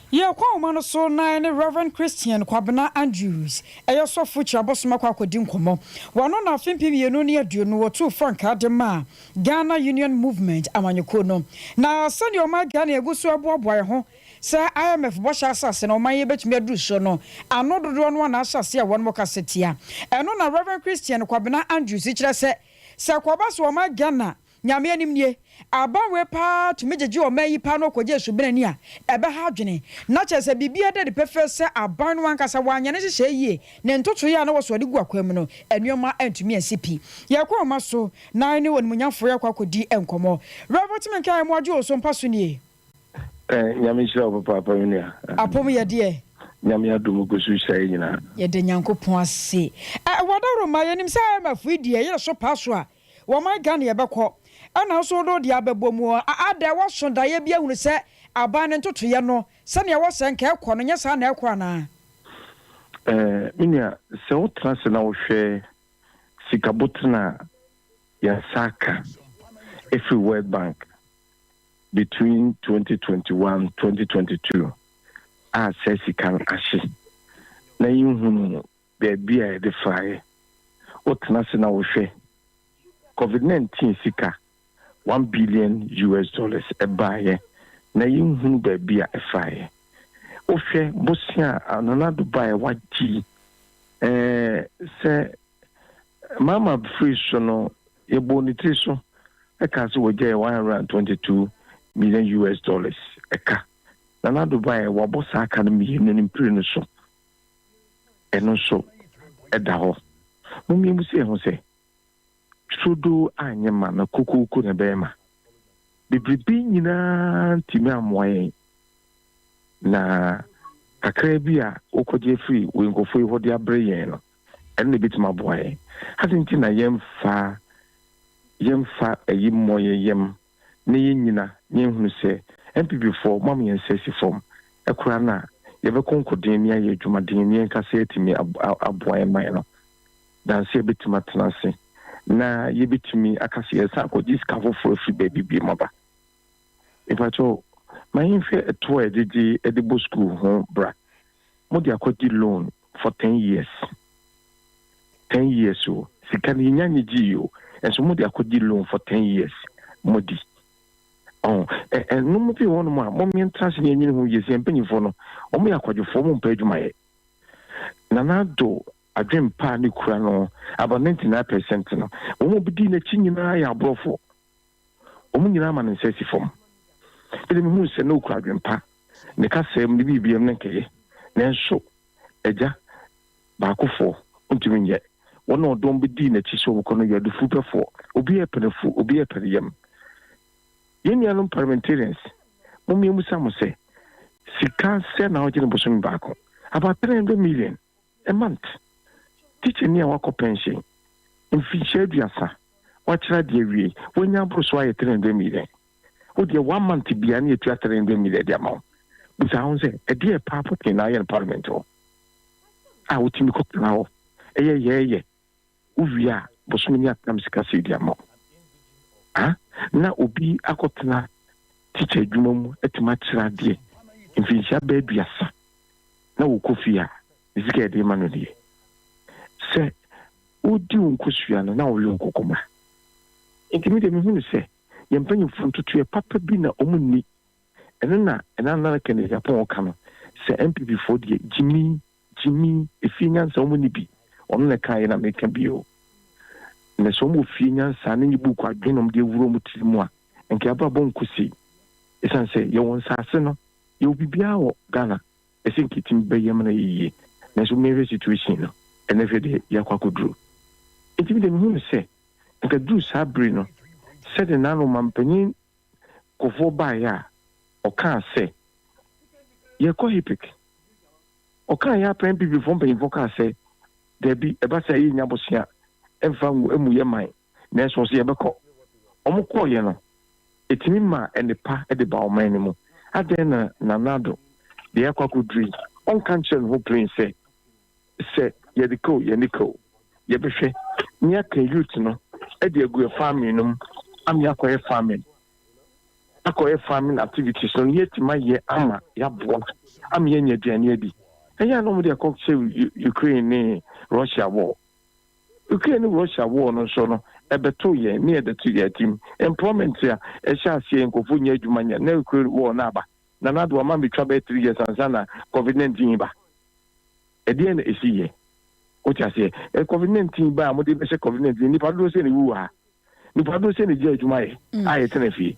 Yɛkɔ ahoma no so na ne Reverend Christian Kwabena Andrews ɛyɛ sɔfo kyerɛ abosom akɔ akɔdi nkɔmmɔ. Wɔno na afe 2020 wɔtuu frankaa de ma Ghana Union Movement amanyɔkuo no na sɛdeɛ ɔman Ghana egu so aboaboa yɛn ho sɛ IMF bɔhyɛ asase na ɔman yi bɛtumi aduru so no ano dodoɔ no ana ahyɛ ase a wɔn kasa tia ɛno na Reverend Christian Kwabena Andrews kyerɛ sɛ sɛ kɔba so ɔman Ghana Nyame anim nie aban wei paa tumi gyegye ɔman yi paa na ɔkɔgye subenani a ɛbɛha adwene na kyerɛ sɛ biribiara da de pɛfɛ sɛ aban no ankasa wanyɛ ne hyehyɛ yie ne ntotoeɛ a na wɔso ɔde gu akwan mu no nneɛma antumi ansi pi. Yɛkɔ ɔma so na ne onimunyamfoɔ yɛkɔ akɔdi nkɔmmɔ. Reverend tumi nka mu agye wɔ so mpa so nie. Nyame nhyira wo papaapa me nua. Apom yɛ deɛ. Nyame adom gu so hyira yɛ nyinaa. Yɛda Nyankopɔn ase. Wadaworo yɛnim sɛ IMF yi deɛ yɛrɛ so paa so a wɔman Ghana yɛbɛkɔ ɛna nso do deɛ abɛbɔ mu ada wɔso daeɛ bi ahunu sɛ aban ne ntotoeɛ no sɛnea wɔsɛ nka ɛkɔ no nyɛ saa na ɛkɔ anaa? Me nua sɛ wotena ase na wohwɛ sikabotene a yɛnsa aka ɛfiri World Bank between 2021 2022 a sɛ sika no ahye na yɛnhunu baabi a yɛde faeɛ wotena ase na wohwɛ COVID-19 sika US$1 billion ɛbaeɛ na yɛnhunu baabi a ɛfaeɛ wohwɛ bosea a Nana Addo baeɛ wagye ɛɛ sɛ Mama firi so no yɛbɔ ne tiri so ɛka sɛ wɔgya yɛ US$122 million ɛka Nana Addo baeɛ wabɔ saa aka no mmienu no mpiri no so ɛno nso ɛda hɔ mummiemu sɛ ɛho sɛ turodo anyɛ ma na kokooko na ɛbɛyɛ ma bebrebe nyinaa ntumi amoa yɛn na. Kakraa bi a wokɔgye afiri wei nkurɔfoɔ yi hɔ de abrɛ yɛn no, ɛno na ɛbɛtumi aboa yɛn. Adɛn nti na yɛmfa yɛmfa ayi mmɔ yɛn yam na yɛnnyina na yɛnhunu sɛ NPP foɔ moama yɛn nsa asi fam koraa no a, yɛbɛkɔ nkoden na yɛayɛ adwumaden na yɛn ankasa yɛatumi aboa yɛn man no. Danse a yɛbɛtumi atena ase na yɛbɛtumi aka sɛ yɛsan akɔgye sika foforɔ afiri baabi biom aba. Mepakyɛw, ma yɛnhwɛ ɛtoɔ a yɛgyegye de bɔ sukuu ho bra. Mode akɔgye loan for 10 years. 10 years o. Sika no yɛnya nnyegyee o. Nso mode akɔgye loan for 10 years. Modi. Ɔho, ɛ ɛnom bi wɔ hɔnom a, mom yɛntra ase na yɛnwene ho yie sɛ yɛn mpanyimfoɔ no, wɔn yɛ akwadwofoɔ, wɔn mpɛ adwumayɛ. Nana Addo adwen pa a ne kura no, about 99% no, wɔn a wɔbɛdii n'akyi nyinaa yɛ aborɔfo. Wɔn nyinaa ma ne nsa asi fam. Ɛde mehu sɛ na okura adwen pa, ne kasa mu ne biribiara mu ne nkɛyɛ. Nanso, agya baakofoɔ ntumi nyɛ. Wɔn a ɔdɔm bɛdii n'akyi sɛ wɔkɔ no yɛ adufupɛfoɔ. Obiara pɛ n'afu, obiara pɛ ne yam. Yɛn nuanom parliamentarians, mommisa mo sɛ, sika sɛ na wogye no bosome baako? About 300 million a month. Teacher ni a wakɔ pension, mfikyia 30, wakyerɛ adeɛ awie, wanya aboro so ayɛ 300 million. Wodeɛ one month bia ne yɛtua 300 million de ama wo. Bisa ho sɛ, ɛdeɛ paa pɔtee na ayɛ no parliament hɔ a wotumi kɔtena hɔ ɛyɛ yɛɛyɛ wowie a bosome ne atam sika sɛ di ama wo. Ah, na obi akɔtena teacher adwuma mu atumi akyerɛ adeɛ mfinhyia bɛɛ 30 na wokɔ fie a, ne sika yɛde ma no nie. Sɛ wodi wo nkosua no na woyɛ wo kokoma. Nti mi deɛ mehu no sɛ yɛn mpanyinfoɔ ntotoeɛ papa bi na ɔmo nni. Ɛno na ɛna nana Kennedy Agyapong ɔka no sɛ NPP foɔ deɛ, gyimi gyimi efie nyansa ɔmo ni bi. Ɔno na ɛka yɛ na meka bi o. Na sɛ ɔmo wɔ fie nyansa ne nye buuku adwene ɔmo de awura ɔmo tiri mu a, nka abrabɔ nkosi. Ɛsiane sɛ yɛwɔ nsaase no, yɛwɔ biribiara wɔ Ghana ɛsɛ nketewa bɛyɛ mu na yɛyie, nanso mehwɛ situation no ɛnɛ, hwɛ deɛ yɛakɔ akɔduro. Nti mi deɛ mehu no sɛ nka duru saa bere no, sɛde n'ano mampanyin Kufuor baeɛ a ɔkaa sɛ yɛkɔ HIPC, ɔkaa yɛ apɛ NPP foɔ mpanyinfoɔ kaa sɛ daabi, ɛba sɛ yɛnya bosea ɛmfa ngu emu yɛ man, nanso ɔsɛ yɛbɛkɔ. Ɔmo kɔɔyɛ no, ɛtumi ma nnepa de ba ɔman no mu. Adɛn na Nana Addo deɛ yɛakɔ akɔduru yi, ɔnka nkyerɛ ne ho plain sɛ yɛde ka o, yɛne ka o, yɛbɛhwɛ ne yɛaka youth no de agu yɛ farming no mu ama yɛakɔyɛ farming activities no, yɛatumi ayɛ ama yɛaboa ama yɛanya aduane adi. Ɛyɛ a na ɔmode akɔ sɛ Ukraine ne Russia war. Ukraine ne Russia war no nso no ɛbɛto yɛn ne yɛde to yɛn tim employment a ɛhyɛ aseɛ, nkurɔfoɔ nyɛ adwuma nyɛ na Ukraine war no aba. Nana Addo ama metwa bɛyɛ 3 years ansa na COVID-19 ba. Ɛdeɛn na ɛsi yɛ? Wote aseɛ? Ɛ COVID-19 ba a, mode bɛhyɛ COVID-19, nipa dodoɔ sɛ ne wu wɔ ha, nipa dodoɔ sɛ ne gye adwuma yɛ a yɛtena fie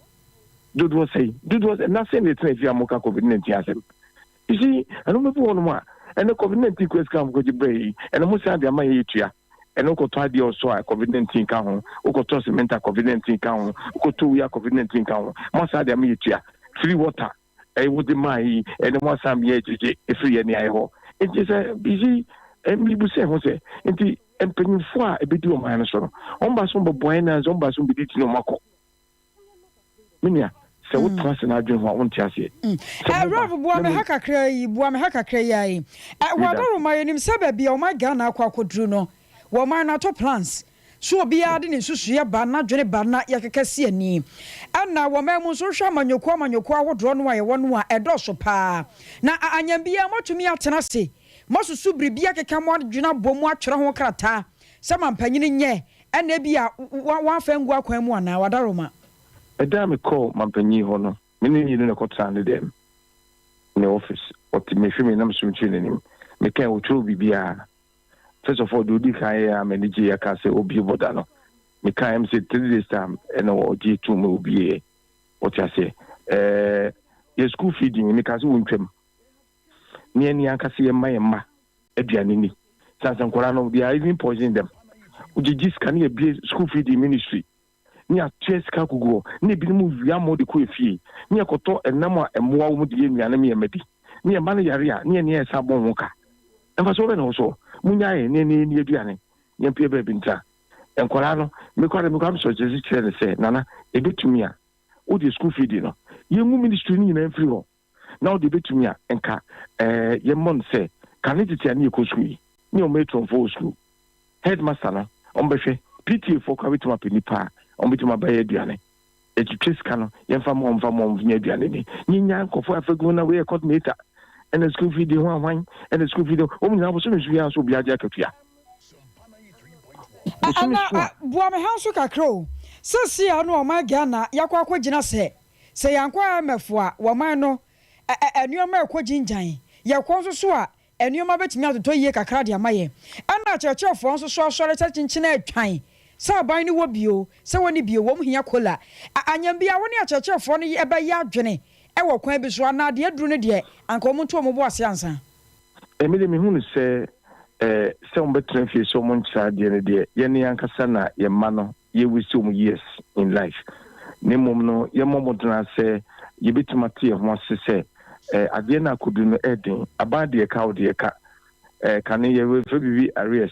dodoɔ sɛi dodoɔ sɛ na sɛ ne yɛtena fie a moka COVID-19 asɛm. You see, ɛno bɛbi wɔ nom a ɛnɛ COVID-19 kura sika mokɔgye berɛ yi, ɛno mo san de ama yɛ yɛtua. Ɛno wokɔtɔ adeɛ ɔsɔ a, COVID-19 ka ho. Wokɔtɔ cement a, COVID-19 ka ho. Wokɔtɔ wei a, COVID-19 ka ho. Mo asa de ama yɛtua. Free water ɛyɛ wode maa yi, ɛne mo asa meyɛ gyegye ɛfiri yɛ ne ayɛ hɔ. Nti sɛ bisi mibu sɛ ho sɛ nti mpanyinfoɔ a ɛbɛdi ɔman no so no, wɔn ba so bɛboa yɛn nanso wɔn ba so bɛdi ti na wɔn akɔ. Menua, sɛ wotena ase na adwene ho a, wonte aseɛ. Rev, boa me ha kakra yi, boa me ha kakra yi ayi. Wɔadaroma yɛnim sɛ baabi a ɔman Ghana akɔ akɔduru no, wɔman no ato plans so, obiara de ne nsusuiɛ ba, n'adwene ba na yɛkeka si ani. Ɛna wɔman mu nso, wohwɛ amanyɔkuo amanyɔkuo ahodoɔ no a yɛwɔ no a, ɛdɔɔso paa. Na anyam biara moatumi atena ase, moasusu biribi akeka mo adwene abɔ mu atwerɛ ho krataa sɛ mampanyini nyɛ, ɛna ebi a wɔamfa ngu akwan mu anaa, wadaroma? Ɛda a mekɔɔ mampanyin hɔ no, me ne mmienu na ɛkɔtena ne dɛm, ne office. Ɔte mehwɛ me nam som kyerɛ n'anim. Meka wɔtwerɛ biribiara. First of all, deɛ odi kan yɛ a m'ani gye yɛ ka sɛ obie border no. Meka ɛm sɛ 3 days time ɛna ɔgye tum obie. Wɔte aseɛ? Yɛ school feeding, meka sɛ wɔntwam ne ɛne ankasa yɛ mma yɛn mma aduane ni sansan nkwadaa no, they are even poison them. Wogyegye sika ne yɛbie school feeding ministry ne atua sika gugu hɔ ne ebinom wia mo de kɔ efie ne yɛkɔtɔ ɛnam a ɛmmoa wɔn de yɛ nnuane mi yɛn madi. Ne yɛn mma no yare a, ne yɛn ne yɛn san bɔ ho ka. Mfasoɔ bɛn na ɛwɔ soɔ? Monnyae yɛn ne yɛn nni aduane, na yɛmpue baabi ntra. Nkwadaa no, mekɔ a, mekɔ a mesɔ gyedzi kyerɛ no sɛ, Nana, ɛbɛtumi a, wo deɛ school fee di no, yɛngu ministry no nyinaa mfiri hɔ, na wo deɛ ɛbɛtumi a, nka ɛɛ yɛmmɔ no sɛ, kane tete a ne yɛkɔ sukuu yi, ne wɔn matronfoɔ wɔ sukuu, headmaster no, wɔbɛhwɛ, PTA foɔ koraa bɛtumi apɛ nnipa a wɔbɛtumi abɛyɛ aduane. Yɛtwitwa sika no, yɛmfa mma wɔn mfa mma wɔn nyɛ aduane ni. Yɛnya nkurɔfoɔ a afa gu mu na wei yɛ coordinator, ɛna school fee di ho ahwan, ɛna school fee di ho. Wɔn nyinaa bosome so biara nso obiara gye akatua. Bosome Ɛna so a. boa me ha nso kakra o. Seesei a na ɔman Ghana yɛakɔ akɔgyina sɛ, sɛ yɛankɔ IMF a, wɔman no ɛ ɛ nneɛma rekɔ gyingyan. Yɛkɔ nso so a, Nneɛma bɛtumi atotɔ yie kakra de ama yɛn. Ɛna akyerɛkyerɛfoɔ nso so asɔre sɛ kyenkyen retwan sɛ aban no wɔ bi o, sɛ wɔnni bi o, wɔn hia kola. A Anyɛ biara wo ne akyerɛkyerɛfoɔ no bɛyɛ adwene wɔ kwan bi so anaa deɛ aduru no deɛ anka wɔn nto wɔn bo ase ansa. Me deɛ mehu no sɛ sɛ wɔbɛtena fie sɛ wɔnkyerɛ adeɛ no deɛ, yɛn ankasa na yɛn mma no yɛ waste wɔn years in life na mmom no yɛmmɔ mmɔden ara sɛ yɛbɛtumi ate yɛn ho ase sɛ eh, adeɛ no akɔdu no ɛden aban deɛ ɛka wo deɛ ɛka eh, kane yɛfrɛ biribi arrears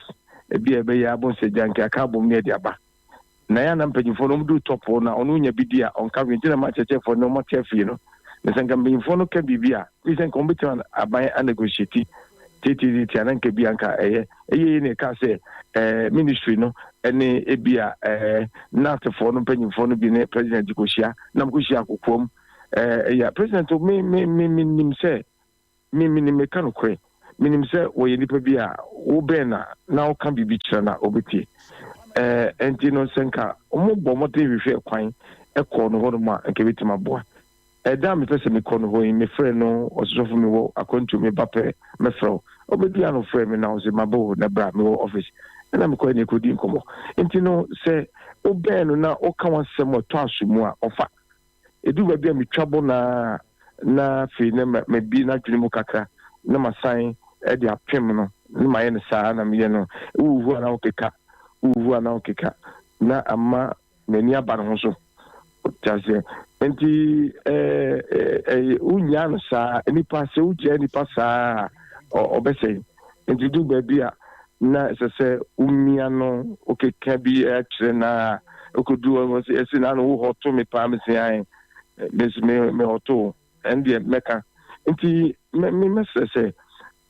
ebi a ɛbɛyɛ abɔ sɛ gya nka aka abom ne ɛde aba na yɛ ana mpanyinfoɔ no wɔn top na ɔno nya bi di a ɔnka hwee nti na ma akyerɛkyerɛfoɔ no wɔn ate afie no na sɛ nka mpanyinfoɔ no ka biribi a bi sɛ nka wɔn bɛtumi aban anegotiate tiatiatia na nka bi anka ɛyɛ ɛyɛ yi na ɛka sɛ ɛɛ ministry no ɛne ebi a ɛɛ nursefoɔ no mpanyinfoɔ no bi ne president kɔhyia na mo kɔhyia akokoam ɛɛ ɛyɛ president me me me me nim sɛ me me nim meka nokorɛ me nim sɛ wɔyɛ nipa bi a wobɛn na na woka biribi kyerɛ na obɛtie ɛɛ nti no sɛ nka wɔn bɔ wɔn hwehwɛ kwan ɛkɔɔ no hɔ nom a nka ebɛtumi aboa. Ɛda a mepɛ sɛ mekɔ no hɔ yi, mefrɛɛ no, ɔse, Sɔfo mewɔ akwantuo, meba pɛ mɛfrɛ wo. Ɔbɛdui a na ɔfrɛɛ me na ɔse, Maba o, na bra, mewɔ office. Ɛna mekɔɛ na yɛkɔdii nkɔmmɔ. Nti no, sɛ wobɛn no na woka w'asɛm a ɛtɔ aso mu a, ɔfa. Ɛduru baabi a metwa bɔ no ara na afei na mabie n'adwene mu kakra na masan de apem no na mayɛ no saa na meyɛ no. Wohuhu a na wokeka, wohuhu a na wokeka na ama n'ani aba ne ho so. Wote aseɛ? Nti ɛɛ wonyaa no saa nipa sɛ wogyaa nipa saa a ɔbɛsɛe. Nti du baabi a na ɛsɛ sɛ womia no wokeka bi kyerɛ no a wokɔdu hɔ sɛ ɛsi na ano wo hɔ to me paa mese ae mese me me hɔ to ɛndeɛ mɛka. Nti me mɛsrɛ sɛ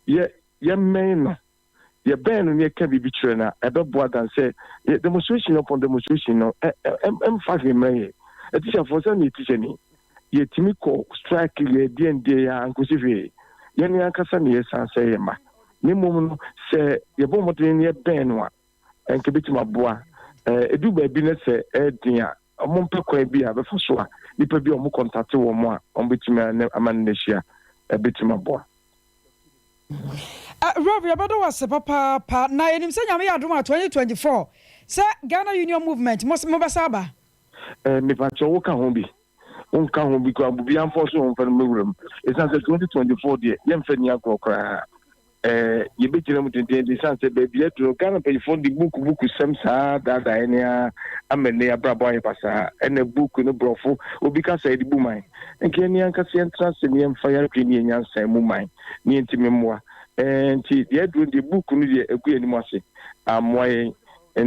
yɛ yɛmmɛn no yɛbɛn no na yɛka biribi kyerɛ no a, ɛbɛboa than sɛ yɛ demonstration upon demonstration no, ɛ ɛ ɛmfa hwee mmrɛ yɛn. Atikyafoɔ, sɛ meyɛ tikyani, yɛtumi kɔ strike yɛ deɛn deɛ yɛ a nkosi hwee. Yɛn ankasa na yɛsan sɛe yɛn mma. Na mmom no, sɛ yɛbɔ mmɔden na yɛbɛn no a, ɛnka ɛbɛtumi aboa. Ɛduru baabi na sɛ ɛyɛ den a, wɔmpɛ kwan bi a bɛfa so a nnipa bi a wɔkɔntate wɔn a wɔbɛtumi ama no no ahyia, ɛbɛtumi aboa. Rev yɛbɛda wo ase papaapa na yɛnim sɛ Nyame yɛ adom a 2024 sɛ Ghana Union Movement mo mobɛsa aba. Eh mepakyɛw wo ka ho bi? Wo nka ho bi koraa obiara mfa ɔsoro mfa no mmɛwura mu ɛsiane sɛ 2024 deɛ yɛmfa nni agorɔ koraa eh yɛbɛgyina mu dendeenden ɛsiane sɛ baabi aduru no Ghana mpanyinfoɔ de buku buku sɛm saa daadaa yɛn ara ama nnɛ abrabɔ ayɛ basaa ɛna buku no borɔfo obi ka sɛ yɛde bu man nka yɛn ankasa yɛntena ase na yɛmfa yɛn adwene ne yɛn nyansa mu man ne yɛntumi mmoa. Ɛɛ nti deɛ aduro no deɛ book no deɛ ɛgu yɛn anim ase ammoa yɛn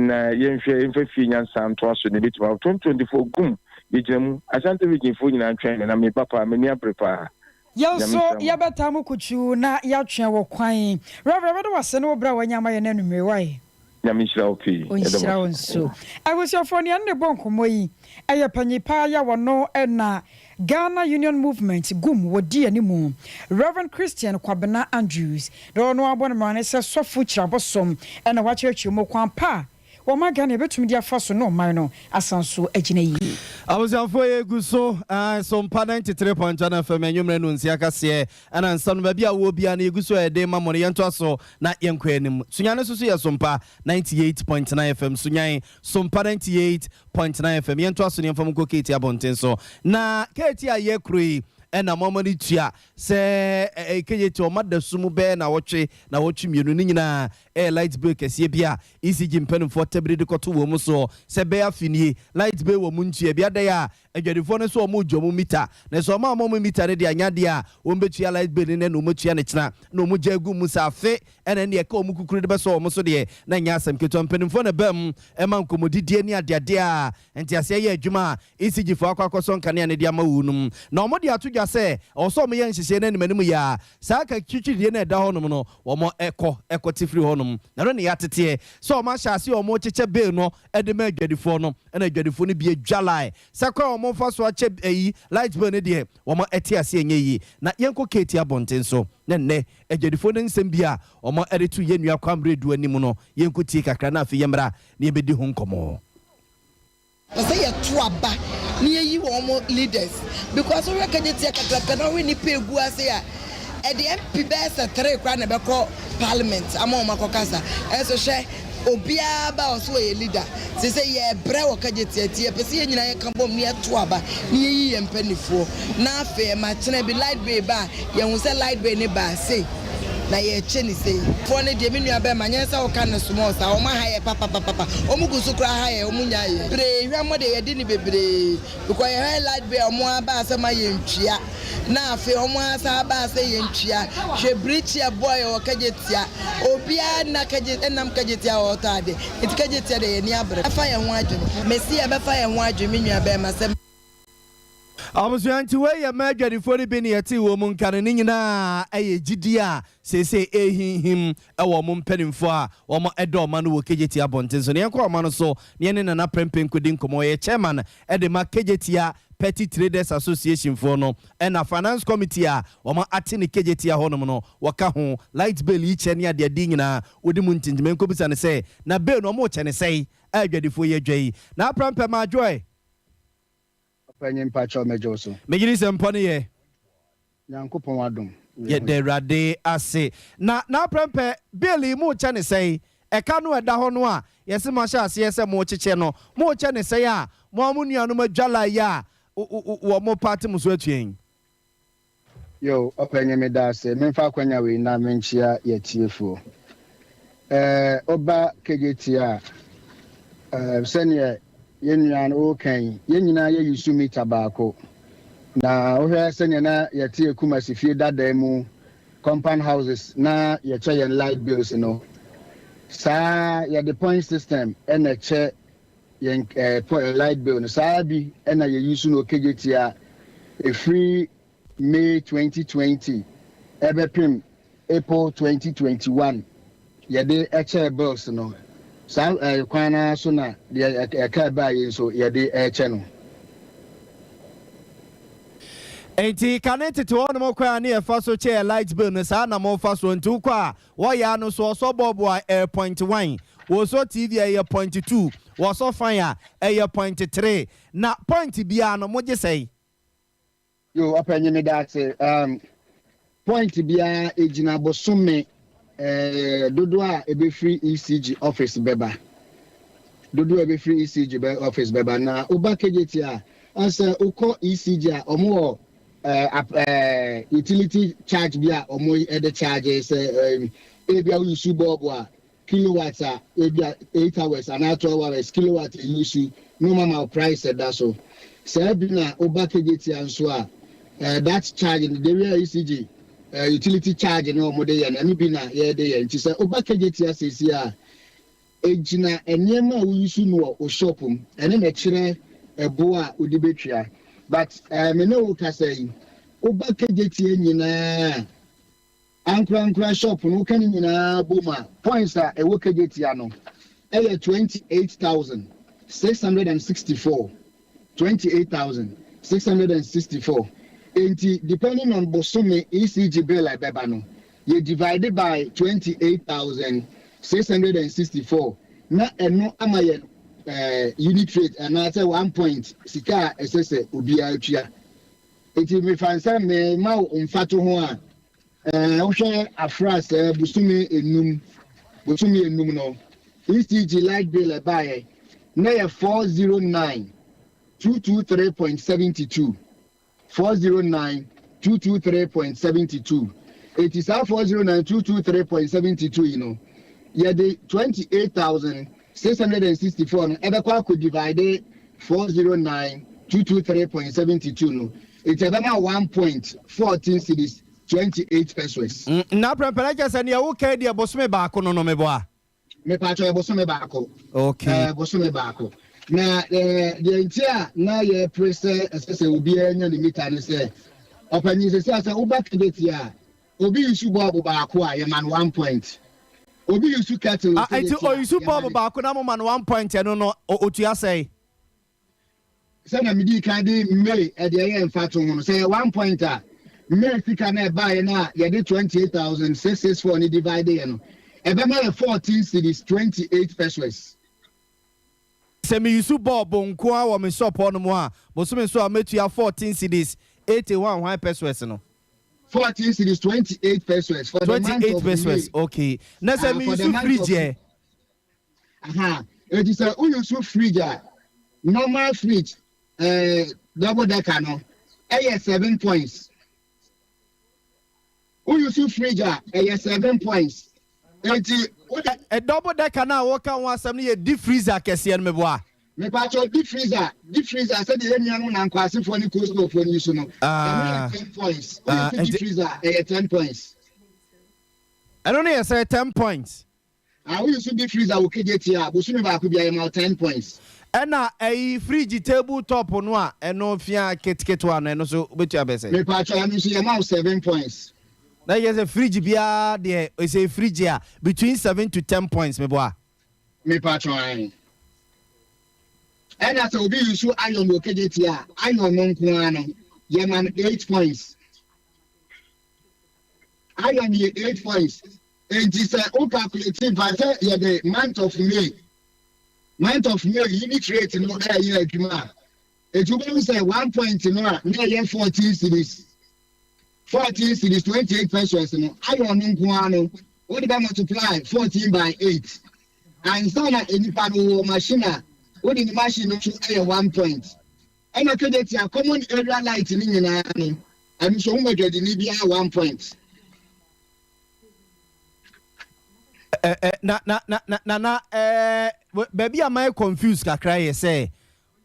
na yɛnhwɛ yɛmfa fie nyansa ntoa so na ɛbɛtumi awo 2024 gum yɛgyina mu Ashanti region foɔ nyinaa ntwɛn me na meba paa m'ani abere paa. Yɛn Nyame nso nhyira mo. yɛbɛtaa mo kutuu na yɛatwɛn wɔ kwan. Rev. Yɛbɛda wo ase ne wo berɛ a woanya ama yɛn anwummere wae. Nyame nhyira wo pii. Yɛda mo Ɔnhyira wo ase. nso. Abusuafoɔ nea ne ne bɔ nkɔmmɔ yi yɛ panyin paa yi a wɔno na Ghana Union Movement, gum, wɔ di animu, Rev. Christian Kwabena Andrews, na ɔno abɔ no mmrane sɛ sɔfo kyirabosom na wakyerɛkyerɛ mu kwan pa a wɔma Ghana yɛbɛtumi de afa so ne ɔman no asan so agyina yie. Abusuafoɔ yɛgu so ae so mpa 93.1 FM anwummerɛ nonsia kaseɛ ɛna nsɛm no baabi a wowɔ biara no yɛgu so a yɛde ma mo no yɛntoa so na yɛnkɔ anim. Sunyani nso so yɛ Sompa 98.9 FM Sunyan Sompa 98.9 FM Yɛntoa so na yɛmfa mo nkɔ Keeti abɔnten so. Na Keeti a yɛkoro yi na mo ama no tua sɛ KJT ɔma da su mu bɛyɛ nawɔtwe, nawɔtwe mmienu ne nyinaa. Ɛyɛ light bill kɛseɛ bi a ECG mpanimfoɔ tɛbiri de kɔto wɔn mu soɔ sɛ bɛyɛ afinie light bill wɔ mu ntua bi adan a adwadifoɔ no nso wɔn regye wɔn mita na sɛ wɔn a wɔn mita no de anya deɛ a wɔn bɛtua light bill no na wɔn atua ne kyena na wɔn gya agu mu sɛ afe ɛna ɛne ɛka wɔn kukuru de bɛsɔ wɔn so deɛ, na nyɛ asɛm ketewa. Mpanimfoɔ na ɛbaa mu ɛma nkɔmmɔdidie ne adeadeɛ a nteaseɛ yɛ adwuma a ECG foɔ akɔ akɔsɔ nkanea no de ama wɔn no mu, na wɔn de ato dwa sɛ ɛwɔ sɛ wɔn yɛ nhyehyɛeɛ no anim anim yɛ a saa ka twitwirie no ɛda hɔnom no wɔn ɛkɔ ɛkɔte firi hɔnom. Na ɛno ne yɛateteɛ sɛ wɔn ahyɛ ase wɔn kyekyɛ bill no ɛde ma adwadifoɔ no, ɛna adwadifoɔ no bi adwa line sɛ kwan a wɔn fa so akyɛ ɛyi light bill no deɛ, wɔn ɛte ase ɛnyɛ yie. Na yɛnkɔ Keeti abɔnten so na nnɛ adwadifoɔ no nsɛm bi a wɔn ɛde to yɛn nua Kwamre Du anim no, yɛnkɔ tie kakra na afei yɛmmra na yɛbɛdi ho nkɔmmɔ. Sɛ yɛto aba na yɛyi wɔn leaders, because wohwɛ Kejetia kakraka na wohwɛ nipa egu ase a, ɛde MP bɛyɛ sɛ three koraa na ɛbɛkɔ parliament ama wɔn akɔkasa. Ɛnso hwɛ, obiara ba ɔso ɔyɛ leader sɛ yɛbrɛ wɔ Kejetia ti. Yɛpɛ sɛ yɛn nyinaa yɛka bɔm na yɛto aba na yɛyi yɛn mpanimfoɔ, na afei ɛma kyerɛ bi light bill ba a, yɛhu sɛ light bill ne ba sei na yɛkyɛ ne sei foɔ no deɛ. Me nua bɛrima, nyɛ sɛ woka ne small saa. Wɔn aha yɛ papapapa, wɔn gu so koraa ha yɛ. Wɔn nya yɛ bebree hwɛ mo de yɛde ne bebree because yɛhwɛ light bill a wɔn aba asɛm a yɛntua, na afei wɔn asa aba asɛ yɛntua. Hwɛ birikyi ɛboɔ yɛ wɔ Kejetia, obiara na kagye ɛnam Kejetia a ɔtɔ ade, nti Kejetia de yɛn ni abere. Ɛfa yɛn ho adwene, mesi yɛbɛfa yɛn ho adwene, me nua bɛrima sɛ. Abusua, nti wei yɛ mmaa adwadifoɔ no bi ne yɛte wɔ mu nka no. Ne nyinaa ɛyɛ gyidie a seesei ɛhinhim ɛwɔ ɔmo mpanimfoɔ a wɔn ɛdɔ ɔma no wɔ Kejetia abɔnten so. Ne yɛnkɔ ɔma no so ne yɛne Nana Prɛmpɛ nkɔdi nkɔmmɔ. Ɔyɛ chairman ɛde ma Kejetia Petty Traders Association foɔ no, ɛna finance committee a wɔn ate ne Kejetia hɔnom no wɔka ho. Light bill yi kyɛ ne adeade nyinaa wɔdi mu ntintim. Nkɔbisa ne sɛ na bill no ɔmo kyɛ ne sɛe a adwadifoɔ yi adwa yi na Aprɛmpɛ maadwoɛ. Ɔpanyin, mpakyɛw, mɛgye wo so. Megyere sɛ mpɔ no yɛ. Nyankopɔn adom. Yɛda Awurade ase. Na n'aprɛmpɛ, bill yi mo kyɛ ne sɛe? Ɛka no ɛda hɔ no a yɛsɛ mo ahyɛ aseɛ sɛ mo kyekyɛ no, mo kyɛ ne sɛe a mo a mo nuanom adwala yi a wɔ mo paate mo so atua yi? Yo, ɔpanyin, meda ase. Memfa akwanya wei na menkyia yɛtiefoɔ. Ɔba Kejetia a, sɛneɛ yɛn nua no ɔreka yi, yɛn nyinaa yɛyi so mita baako. Na wohwɛ sɛneɛ na yɛte Kumasi fie dadaa mu, compound houses, na yɛkyɛ yɛn light bills no saa, yɛde point system ɛna ɛkyɛ yɛn light bill no. Saa bi ɛna yɛyi so no Kejetia. Ɛfiri May 2020 ɛbɛpem April 2021, yɛde ɛkyɛ bills no saa kwan naa so, na deɛ ɛka ɛbaa yi nso yɛde ɛkyɛ no. Nti kane tete hɔ nom kwan a ne yɛfa so kyɛ light bill no, saa na mofa so. Nti wokɔ a wɔyɛ ano so ɔsɔ bulb a ɛyɛ 0.1, wɔsɔ TV a ɛyɛ 0.2, wɔsɔ fan a ɛyɛ 0.3. Na point biara no mogye sɛe? Yo, ɔpanyin, mi da ase. Point biara egyina bosome dodoɔ a ebɛfiri ECG office bɛba, dodoɔ a ebɛfiri ECG bɛ office bɛba. Na woba Kejetia a, ɔsɛ wokɔ ECG a, ɔmo wɔ utility charge bi a ɔmo ɛde charge sɛ ebi a woyi su bulb a, kilowatt a ebi a 8 hours anaa 12 hours, kilowatt eyi su na ɔmo ama price ɛda so. Saa bi na woba Kejetia nso a, that charge no de wia ECG utility charge na ɔmo de yɛ no, ɛno bi na yɛde yɛ. Nti sɛ woba Kejetia seesi a, egyina nneɛma a woyi so no wɔ o shop mu, ɛne na ɛkyerɛ ɛbo a wode betua. But me ne wo kasa yi, woba Kejetia nyinaa, ankorankora shop no, woka ne nyinaa bom a, points a ɛwɔ Kejetia no ɛyɛ 28,664, 28,664. Nti depending on bosome ECG bill a ɛbɛba no, yɛ divide by 28,664 na ɛno ama yɛ unit rate anaasɛ one point sika a ɛsɛ sɛ obiara tua. Nti mefa nsɛ mema wo mfato ho a, wohwɛ afra sɛ bosome 5, bosome 5 no ECG light bill ɛbaeɛ na yɛ 409,223.72, 409,223.72. Eti saa 409,223.72 yi no, yɛde 28,664 no ɛbɛkɔ akɔ divide 409223.72 no, nti ɛbɛma one point 14 cedis 28 pesewas. Na prɛmpɛrɛ kyɛ sɛ neɛ woka deɛ, bosome baako no meboa? Mepatwɛ, bosome baako. Bosome baako. Na deɛ nti a na yɛpere sɛ ɛsɛ sɛ obiara nya ne mita ne sɛ, ɔpanyin, sɛ sɛ woba Kejetia a, obi use bulb baako a, yɛma no one point. Obi use kettle Ah, nti Kejetia a, o use yɛma bulb baako na moma no one point, ɛno no otua sɛe? Sɛnea medi kan de May ɛde ɛyɛ mfa to ho no, sɛ yɛ one point a, May sika no ɛbaeɛ no a yɛde 28,664 ne divide yɛ no, ɛbɛma yɛ 14 cedis 28 pesewas. Sɛ me use bulb nko a wɔ me shop hɔ no mu a, bosome so a mɛtua 14 cedis 81 hwan pesewas no? 14 cedis 28 pesewas for the month 28 of pesewas. May. Okay, na sɛ Ah, me for the use month fridge of yɛ? Aha, eti sɛ wo use fridge a, normal fridge double decker no ɛyɛ 7 points. Wo use fridge a, ɛyɛ 7 points, eti wode Ɛ double decker no a wɔka ho asɛm no yɛ deep freezer kɛseɛ no, meboa? Mepatwɛ, deep freezer, deep freezer sɛdeɛ yɛn nuanom na nkwasefoɔ ne coastfoɔ no yi so no, ɛno yɛ 10 points. Wo use deep freezer, ɛyɛ 10 points. Ɛno no yɛ sɛ 10 points? Ah, wo use deep freezer wɔ Kejetia a, bosome baako bi a, yɛ ma wo 10 points. Ɛna ɛyi fridge table top no a ɛno fia keteketewa no, ɛno so wobɛtua bɛ sɛ? Mepatwɛ, ɛno nso yɛ ma wo 7 points. Na yɛ sɛ fridge biara deɛ, ɛsɛ fridge a, between 7 to 10 points, meboa? Mepatwɛ, ayi, ɛna sɛ obi use iron wɔ Kejetia a, iron no nko ara no yɛ ma no 8 points. Iron yɛ 8 points. Nti sɛ o calculate nfa sɛ yɛde month of May unit rate no ɛyɛ adwuma a, etu bɛn sɛ one point no a na ɛyɛ 14 cedis 14 cedis 28 pesewas no, iron no nko ara no, o de bɛ multiply 14 by 8 ansa na nipa no wɔ machine a o de ne machine no nso ɛyɛ one point. Ɛna Kejetia common area light ne nyinaa no, ɛno nso wɔn adwadini biara one point. Ɛ ɛ Na baabi a mayɛ confuse kakra yɛ sɛ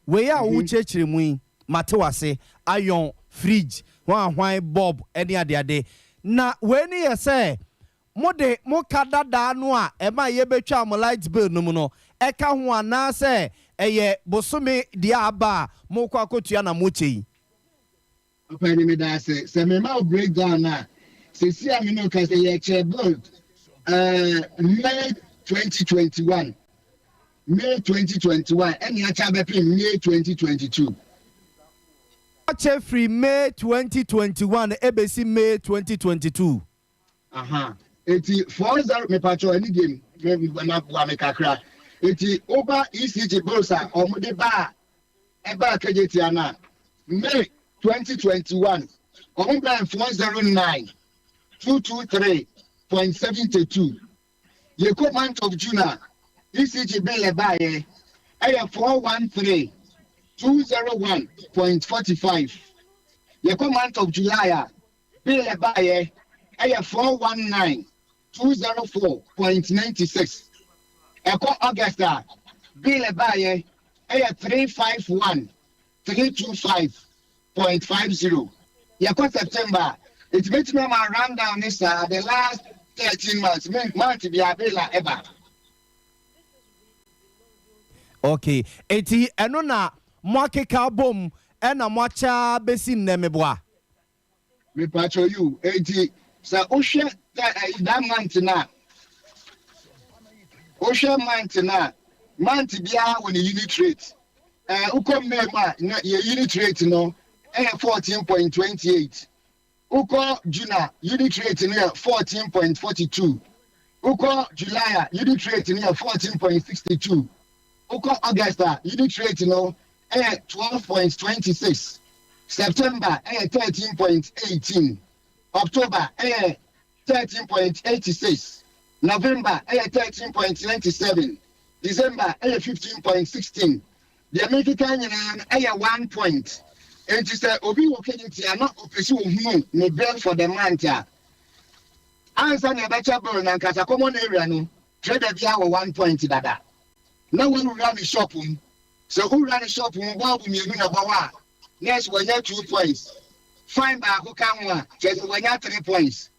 wei a wokyerɛkyerɛ mu yi, mate wase, iron, fridge, hwan hwan, bulb ɛne adeade, na wei ne yɛ sɛ mode mo ka dadaa no a ɛma yɛbɛtwa mo light bill no mu no ɛka ho, anaasɛ ɛyɛ bosome deɛ aba a mokɔ akɔtua na mokyɛ yi? Ɔpɛni, mi da ase sɛ mi ma o breakdown a sisi a mi n'o ka sɛ yɛkyɛ bill May 2021, May 2021 ɛna akyɛ abɛpem May 2022. Akyɛ firi May 2021 ɛbɛsi May 2022. Aha, eti 40, mipatwɛ, ɛni game mi na boa mi kakra. Eti ɔba ECG bills a ɔmo de ba a ɛba Kejetia na May 2021, ɔmo bɛn 409223.72. Yɛkɔ month of June a, ECG bill ɛbaayɛ ɛyɛ 413201.45. Yɛkɔ month of July a, bill ɛbaayɛ ɛyɛ 419204.96. Ɛkɔ August a, bill ɛbaayɛ ɛyɛ 351325.50. Yɛkɔ September a, eti betumi ama round down ne saa the last 13 months, month bi a bill a ɛba. Okay, eti ɛno na mo akeka bom ɛna mo akyɛ bɛsi nnɛ, meboa? Mipatro you, eti sɛ wohwɛ that month na wohwɛ month na month biara wɔ ne unit rate, wokɔ May mu a, na yɛ unit rate no ɛyɛ 14.28. Wokɔ June a, unit rate no yɛ 14.42. Wokɔ July a, unit rate no yɛ 14.62. Wokɔ August a, unit rate no ɛyɛ 12.26. September ɛyɛ 13.18. October ɛyɛ 13.86. November ɛyɛ 13.97. December ɛyɛ 15.16. Deɛ mekeka nyinaa no ɛyɛ one point. Nti sɛ obi wɔ Kejetia na ɔpɛ sɛ ohunu ne bill for the month a, ansa na ɛbɛkyɛ bill na nkasa common area no. Trader biara wɔ one point dada. Na wawura ne shop mu. Sɛ owura ne shop mu, bulb mmienu na ɛbɔ hɔ a, nurse wanya two points. Fine baako ka ho a, kyerɛ sɛ wanya three points.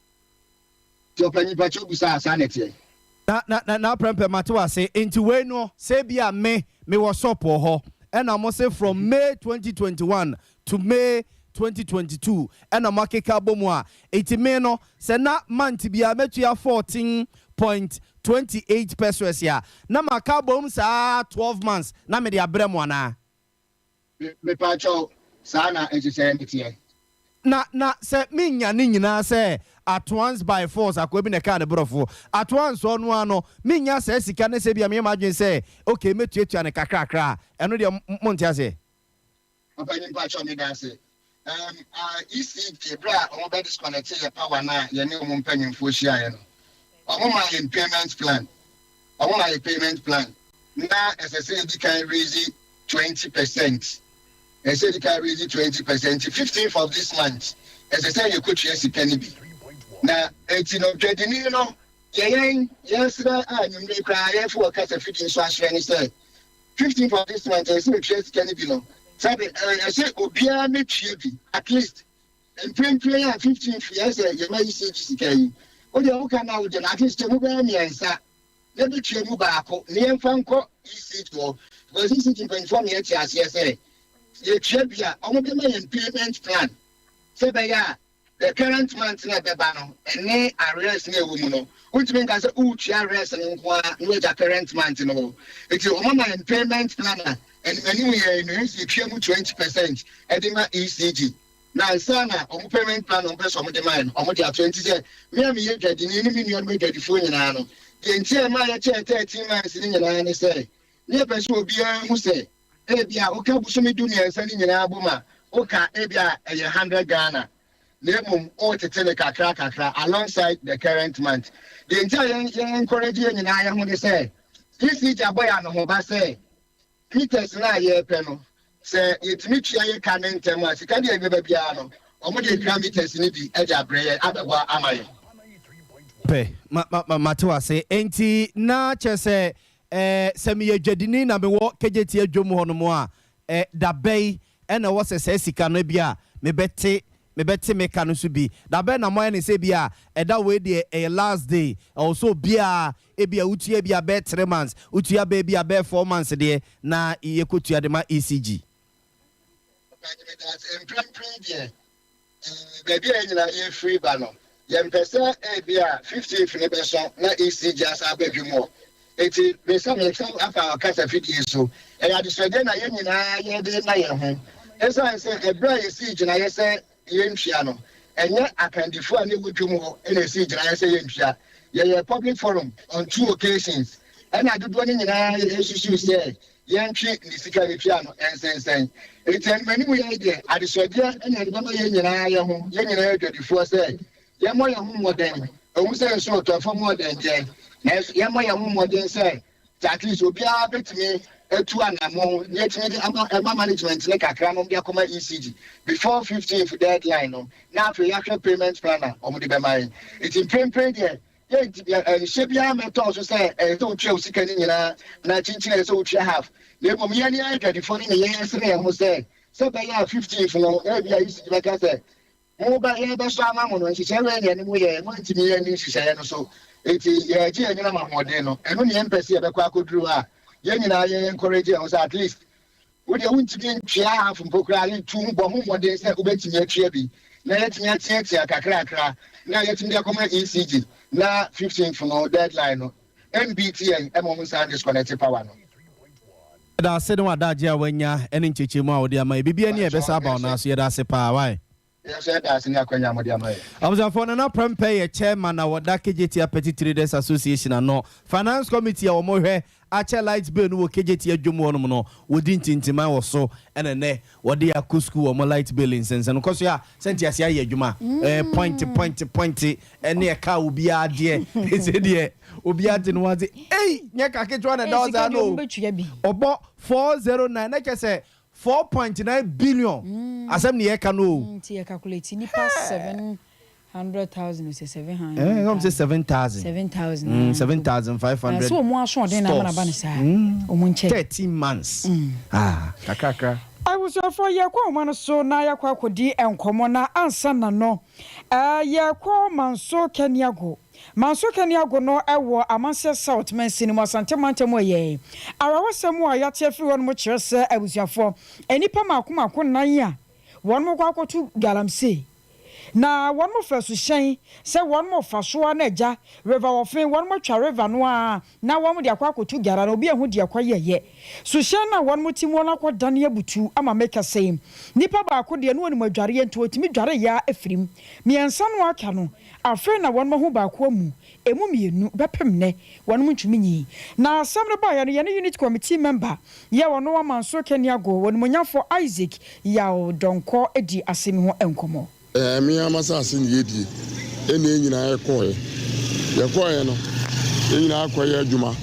Nti ɔpanyin pakyɛw bisa a, saa na ɛteɛ. Na na na na prɛmpɛ mate wo ase nti wei no sɛ ebia me mewɔ shop wɔ hɔ ɛna mo se from May 2021 to May 2022 ɛna mo akeka abɔ mu a nti me no sɛ na month biara mɛtua 14.28 pesewas a na maka abom saa 12 months na mede abrɛ mo anaa? Me mepaakyɛw, saa na nhyehyɛeɛ no teɛ. Na na sɛ menya ne nyinaa sɛ at once by force, akoa bi na ɛkaa ne borɔfo, at once ɔno ara no, mennya saa sika no sɛ ebia meyɛ m'adwene sɛ okay mɛtuatua no kakrakra a, ɛno deɛ monte aseɛ? Ɔpanyin mpakyɛw meda ase. Erm ah ECG berɛ a wɔn bɛ disconnect yɛ power no a yɛne wɔn mpanyinfoɔ hyiaeɛ no, wɔn maa yɛn payment plan. Wɔn maa yɛ payment plan. Na ɛsɛ sɛ yɛdi kan raise 20%. Ɛsɛ sɛ yɛdi kan raise 20% nti 15th of this month ɛsɛ sɛ yɛkɔtua sika no bi. Na eti no dwadini no deɛ yɛn yɛsrɛ a anwummere yi koraa yɛfo wɔ kasa fidie so asrɛ ne sɛ 15th of this month ɛsɛ sɛ yɛtua sika no bi no sɛbe ɛsɛ obiara mɛtua bi at least mprempren a 15th yɛ sɛ yɛma ECG sika yi wo deɛ woka na wogye no at least kyɛ mu bɛyɛ mmiɛnsa na bɛtua mu baako na yɛmfa nkɔ ECG hɔ because ECG mpanyinfoɔ ma yɛte aseɛ sɛ yɛtua bi a wɔn bɛma yɛn payment plan sɛ ɛbɛyɛ a the current month na ɛbɛba no ɛne arrears na ɛwɔ mu no, wontumi nka sɛ woretua arrears no nko ara na woagya current month no hɔ. Nti wɔn ama yɛn payment plan a ɛnim anim yɛn no yɛn sɛ yɛtua mu 20% ɛde ma ECG na ansa na wɔn payment plan a wɔn pɛ sɛ wɔn de ma yɛn no wɔn de ato. Nti sɛ me a meyɛ dwadini ne me nuanom adwadifoɔ nyinaa no, deɛ nti a ɛma yɛkyɛɛ 13 months no nyinaa ne sɛ ne yɛpɛ sɛ obiara hu sɛ Ebia woka bosome du-mmiɛnsa no nyinaa bom a, woka ebia ɛyɛ hundred Ghana, na mmom woretete no kakra kakra alongside the current month. Deɛ nti a yɛn yɛ encourage yɛn nyinaa yɛn ho ne sɛ, ECG abɔ yɛn anohoba sɛ meters no a yɛrepɛ no, sɛ yɛtumi tua yɛ ka no ntɛm a, sika deɛ ɛbɛba biara no, wɔde atwa meters no bi de abrɛ yɛn abɛbɔ ama yɛn. Pɛ, ma, ma, ma, mate wo ase. Enti na kyerɛ sɛ Eh, sɛ meyɛ dwadini na mewɔ Kejetia dwom hɔ nom a, eh, da bɛn na ɛwɔ sɛ saa sika no ebia mebɛte, mebɛte me ka no so bi? Da bɛn na moayɛ no sɛ ebia ɛda wei deɛ ɛyɛ last day, ɛwɔ sɛ obiara, ebia wotua ebia bɛyɛ 3 months, wotua bɛyɛ ebia bɛyɛ 4 months deɛ na yɛkɔtua de ma ECG? Ɔpanyin, meda ase. Mprempren deɛ, Baabi a yɛn nyinaa yɛfiri ba no, yɛmpɛ sɛ ebia 15th no bɛso na ECG asan aba dwam hɔ. Enti mesa me nsa afa ɔkasafidie so. Ɛyɛ adesrɛdeɛ na yɛn nyinaa yɛde rema yɛn ho. Esiane sɛ ɛberɛ a yɛsii gyinaeɛ sɛ yɛntua no, ɛnyɛ akandifoɔ a na ɛwɔ dwam hɔ na ɛsii gyinaeɛ sɛ yɛntua. Yɛyɛɛ public forum on two occasions ɛna dodoɔ no nyinaa yɛsusuu sɛ Yɛntwe ne sika no tua no nsensɛn. Enti anim anim yɛn deɛ, adesuadeɛ na yɛde bɛma yɛn nyinaa yɛn ho, yɛn nyinaa yɛ adwadifoɔ sɛ yɛmmɔ yɛn ho mmɔden, ɛwom sɛ nsuo retɔ fam wɔ dɛn deɛ, nanso yɛmmɔ yɛn ho mmɔden sɛ at least obiara bɛtumi atu anammɔn na yɛatumi de ama ɛma management no kakra na wɔde akɔma ECG before 15th deadline no, na afei yɛahwɛ payment plan a wɔde bɛma yɛn. Enti mprempren deɛ, Enti nhyɛ biara mmɛtɔɔ so sɛ ɛsɛ sɛ wotua wo sika no nyinaa anaa kyinkyin a ɛsɛ sɛ wotua half, na mmom yɛn ara adwadifo no ne yɛn srɛ yɛn ho sɛ, sɛ ɛbɛyɛ a 15th no ebia ECG bɛka sɛ, Moba, yɛrebɛsɔ ama mo no, nhyehyɛe wei na yɛne mo yɛe, moantumi anni nhyehyɛe no so, enti yɛregye yɛn anyinam ahoɔden no. Ɛno na yɛmpɛ sɛ yɛbɛkɔ akɔduru hɔ a yɛn nyinaa yɛ encourage yɛn ho sɛ at least Wo deɛ wontumi ntua half mpo koraa a, tu ho bɔ ho mmɔden sɛ wobɛtumi atua bi na yɛatumi ateatea kakrakra na yɛatumi de akɔma ECG na 15th no deadline no mbeat yɛn ma wɔn nsan disconnect power no. Yɛda ase ne w'adagye a w'anya ne nkyekyɛmu a wode ama yɛ. Biribi ani a ɛbɛsa aba wo nan so. Yɛda ase paa. Wai. Yɛn nso yɛda ase ne akwanya a mode ama yɛn. Abusuafoɔ, Nana Prempeh yɛ Chairman a wɔda Kejetia Petty Traders Association ano. Finance Committee a wɔhwɛ akyɛ light bill no wɔ Kejetia dwom hɔnom no, wɔdi ntintiman wɔ so ɛna ɛnnɛ wɔde akɔ sukuu wɔn light bill nsɛnsɛm no kɔ so a sɛ nteaseɛ ayɛ adwuma ɛɛ point point point ɛne ɛka obiara deɛ ɛsɛ deɛ obiara te ne ho ase ei nyɛ ka ketewa na ɛda hɔ saa no o ɔbɔ 409 na kyɛ sɛ 4.9 billion asɛm ne yɛka no o. Nti yɛ calculate nipa 7. 100,000 sɛ 700. Eh, wɔn sɛ 7,000. 7,000. 7,500. Sɛ wɔn asoɔden na ama na ba ne saa. Wɔn nkyɛn. 13 months. Ah, kakrakra. Abusuafoɔ, yɛkɔ ahoma no so na yɛakɔ akɔdi nkɔmmɔ na ansa na no yɛkɔ Manso Kaniago. Manso Kaniago no ɛwɔ Amanseɛ South mansini mu, Asante mantam. Ɛyɛ awerɛhosɛm a yɛate afiri hɔ no mu kyerɛ sɛ, abusuafoɔ, nnipa mako mako nnan a wɔn mo kɔ akɔto galamsey na wɔn mo fɛ so hyɛn sɛ wɔn mo fa soa na agya river wɔfen wɔn mo twa river no a na wɔn de akɔ akɔto gara na obi ehu deɛ kɔ yɛyɛ so hyɛn na wɔn mo ti mu, wɔn akɔ dane abutu ama meka sɛn nipa baako deɛ no wɔn adwareɛ nti wɔtumi dware ya efirim. Mmiɛnsa no aka no, afei na wɔn mo ho baako amu emu mmienu bɛpem nɛ wɔn mo ntumi nyi. Na asɛm no baayɛ no, yɛne unit committee member yɛ wɔn ama nso Keniago wɔn monyafo Isaac Yaw Dɔnkɔ di asɛm ho nkɔmɔ. Ɛɛ, me ama asase ne yɛdie ɛne yɛn nyinaa yɛkɔɔɛ yɛkɔɔɛ no, yɛn nyinaa kɔyɛ adwuma,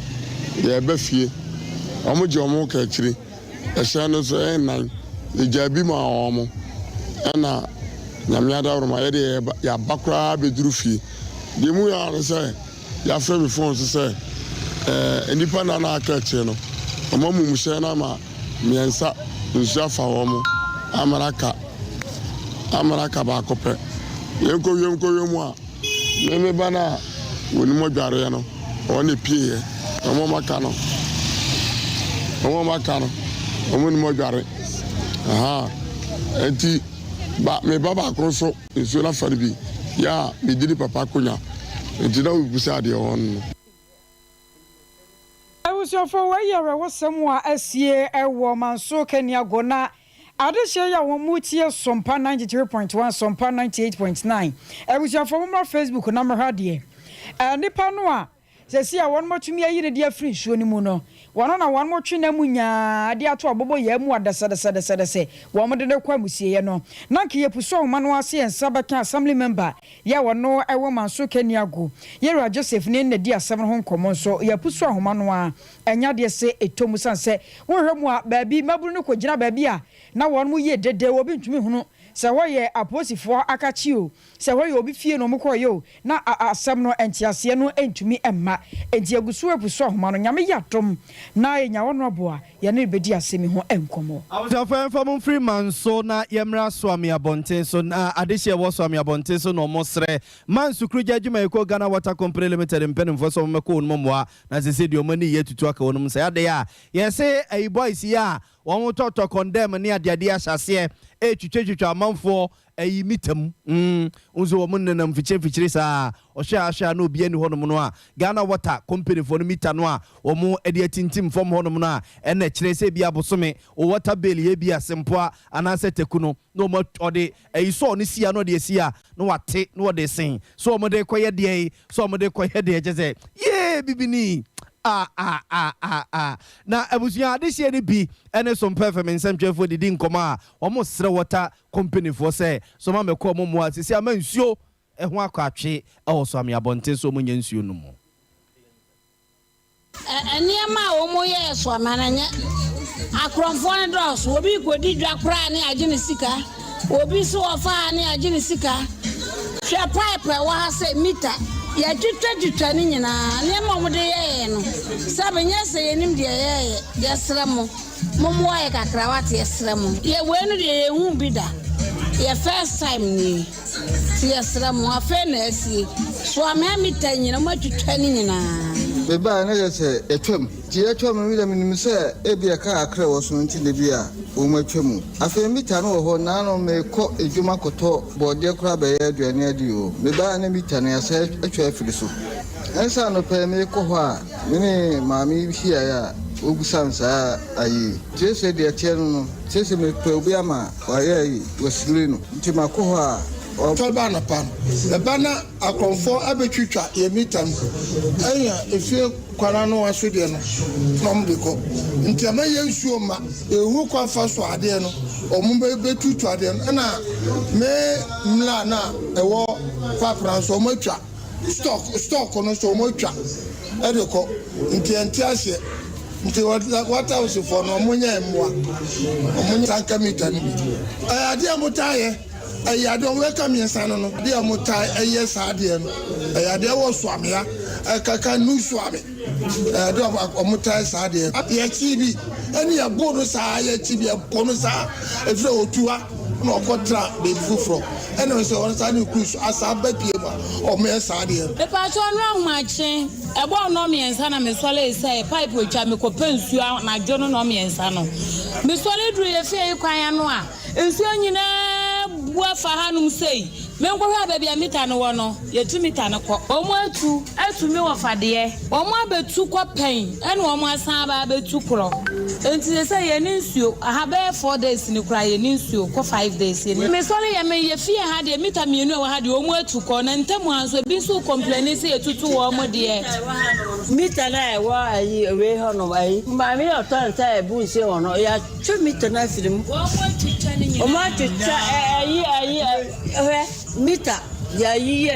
yɛreba fie, ɔmo gye ɔmo ka akyire. Ɛhyɛn no nso ɛyɛ nnan, yɛgyaa bi ma ɔmo, ɛna Nyame adaworoma yɛde yɛaba koraa bɛduru fie deɛ mu yɛ ano sɛ yɛafrɛ me phone so sɛ nnipa na na aka akyire no, ɔmo amum hyɛn no ama mmiɛnsa nsuo afa wɔn mo amana aka baako pɛ. Yɛnkɔ wiem kɔ wiem a me ba no a wɔnim adwareɛ no, ɔwɔ ne pieeɛ. Ɔmo aka no, ɔmo nim adware aha nti ba me ba baako nso nsuo no afa no bi yɛ a medi ne papa akonnwa nti na obibusa adeɛ wɔ no. Abusuafo, wɔyɛ awerɛhosɛm a asie ɛwɔ Manso Kaniago na adehyɛ yi a wɔn mu tie Sompa 93.1, Sompa 98.9. Abusuafo, mommra Facebook na mmɛhwɛ adeɛ. Nipa no a sɛsi a wɔn atumi ayi ne de afiri nsuo no mu no, wɔn na wɔn twe na mu nyaa de ato abobɔ yɛn mu adɛsɛdɛsɛdɛsɛdɛsɛ wɔn de ne kɔ amusieɛ no. Na nka yɛpu so ahoma no ase, yɛn nsa bɛka assembly member yɛ wɔn ɛwɔ Manso Kaniago, yɛwura Joseph ne na di asɛm no ho nkɔmmɔ nso. Yɛpu so ahoma no a ɛnya deɛ sɛ ɛtɔ mu san sɛ wohwɛ mu a baabi mmabunu no kɔgyina baabi a na wɔn mo yie dede, obi ntumi hunu sɛ hɔ yɛ apolisifoɔ akakyi o, sɛ hɔ yɛ obi fie na ɔmo kɔɔyɛ o, na asɛm no nteaseɛ no ntumi mma. Nti egu so epu so ahoma no. Nyame yɛ adom na yɛnya wɔn aboa yɛne bɛdi asɛm yi ho nkɔmmɔ. Abusuafo, yɛmfa mo mfiri Manso na yɛmmra Soame abɔnten so. Na adehyeɛ ɛwɔ Soame abɔnten so na ɔmo serɛ ma nsukurugya adwumayɛkuo Ghana Water Company Limited mpanimfoɔ sɛ ɔmo wɔn mmoa na sese deɛ ɔmo ani yɛ tutu aka wɔn mu sɛ adeɛ a yɛsɛ ayi boys yi a wɔn tɔtɔ condemn ne adeadeɛ ahyɛ aseɛ ɛretwitwatwitwa amanfoɔ ayi mita mu nso wɔn nenam mfikyire mfikyire saa. Ɔhwɛ ahwɛ a na obi ani hɔnom no a Ghana Water Company foɔ no mita no a wɔn de atintim fam hɔnom no a ɛna kyerɛ sɛ ebi abosome o water bill yɛ bi asempoa anaasɛ teku no na wɔn ɔde ayi sɔɔ no sia na ɔde asi a na wate na wɔde sen so wɔn de kɔyɛ deɛ yi so wɔn de kɔyɛ deɛ kyɛ sɛ yee bibini a a a a a. Na abusua adehyeɛ no bi ɛne Sompa FM nsɛmtwerɛfoɔ didi nkɔmɔ a wɔn srɛ water company foɔ sɛ sɔma mɛkɔ ɔmo mmoa sisi ama nsuo ɛho akɔ atwe ɛwɔ so ame abɔnten so ɔmo nya nsuo no mu. Nneɛma a wɔn yɛ so ama no nyɛ akorɔmfoɔ no dɔɔso. Obi kɔdi dwa koraa ne agye ne sika, obi so wɔfa ha ne agye ne sika. Hwɛ pipe a ɛwɔ ha sɛ mita yɛtwitwatwitwa ne nyinaa. Nneɛma a wɔde yɛyɛ no sɛbe nyɛ sɛ yɛnim deɛ yɛyɛ. Yɛsrɛ mo, mommoa yɛ kakra wate. Yɛsrɛ mo, yɛ wei no deɛ yɛnhu bi da, yɛ first time nie, nti yɛsrɛ mo. Afei na asie so amea mita nyina moatwitwa ne nyinaa. Mebaa na yɛ sɛ yɛtwam, nti yɛtwam no wida menim sɛ ebi ɛka kakra wɔ so nti na bi a wɔn atwa mu. Afei mita no wɔ hɔ naano mekɔ edwuma kɔtɔ bɔɔdeɛ koraa bɛyɛ aduane adi o. Mebaa na mita no yɛsɛ atwa afiri so. Ɛnsa anɔpɛ mekɔ hɔ a me ne maame hyiaeɛ a wɔbusa me saa ayi kyerɛ deɛ ɛteɛ no kyerɛ sɛ mepɛ obi ama wayɛ ayi wɔsire no, nti makɔ hɔ a. Tɔba anɔpa no ɛba na akɔnfɔ abɛtwitwa yɛ mita no, ɛnya efie kwan ano aso deɛ no na ɔmo de kɔ, nti ama yɛ nsuo ma ehu kwan fa so adeɛ no ɔmo bɛ bɛtutu adeɛ no. Ɛna me mmla na ɛwɔ papra nso ɔmo atwa stock stock no nso ɔmo atwa ɛde kɔ, nti ɛnte aseɛ. Nti water house foɔ no, ɔmo nyɛ mmoa, ɔmo nyɛ tanka mita no bi. Ɛyɛ adeɛ a mo taa yɛ. Ɛyɛ adeɛ wɔn bɛka miɛnsa no no adeɛ a wɔn taa ɛyɛ saa adeɛ no ɛyɛ adeɛ wɔ Suamea ɛkaka nu Suame ɛyɛ adeɛ a wɔn taa saa adeɛ yɛkyi bi ɛne yɛbo no saa yɛkyi bi yɛbo no saa efiri otu ha na ɔkɔ tra beebi foforɔ ɛna sɛ wɔn saa ne kuru so asa aba pie mu a wɔn yɛ saa adeɛ no. Mepatwɔ nnora ahomakye ɛbɔɔ nnɔn miɛnsa na mesɔree sɛ pipe atwa mekɔpɛ nsuo anadwo no nnɔn miɛnsa no mesɔre duru yɛ fie yi kwan ano a Nsuo nyinaa bu afa hanom sei. Menkɔhwɛ a baabi a mita no wɔ no, yɛtu mita no kɔ. Wɔn atu, atu me wɔfa deɛ. Wɔn abɛtu kɔ pɛn ɛna wɔn asan aba abɛtu korɔ. Nti sesei yɛnni nsuo. Aha bɛyɛ four days ni koraa yɛnni nsuo, kɔ five days yɛnni. Mesɔre yɛ me yɛ fie ha deɛ mita mienu a ɛwɔ ha deɛ wɔn atu kɔ. Na ntamu ha nso ebi nso complaini sɛ yɛtutu wɔn deɛ. Mita no a ɛwɔ ayi wei hɔ nom ayi maame yi a ɔtɔ nsa a ɛbu nsuo wɔ no yɛ. Twa mita no afiri mu. Wɔn atwitwa ayi ayi hwɛ mita yɛayiyi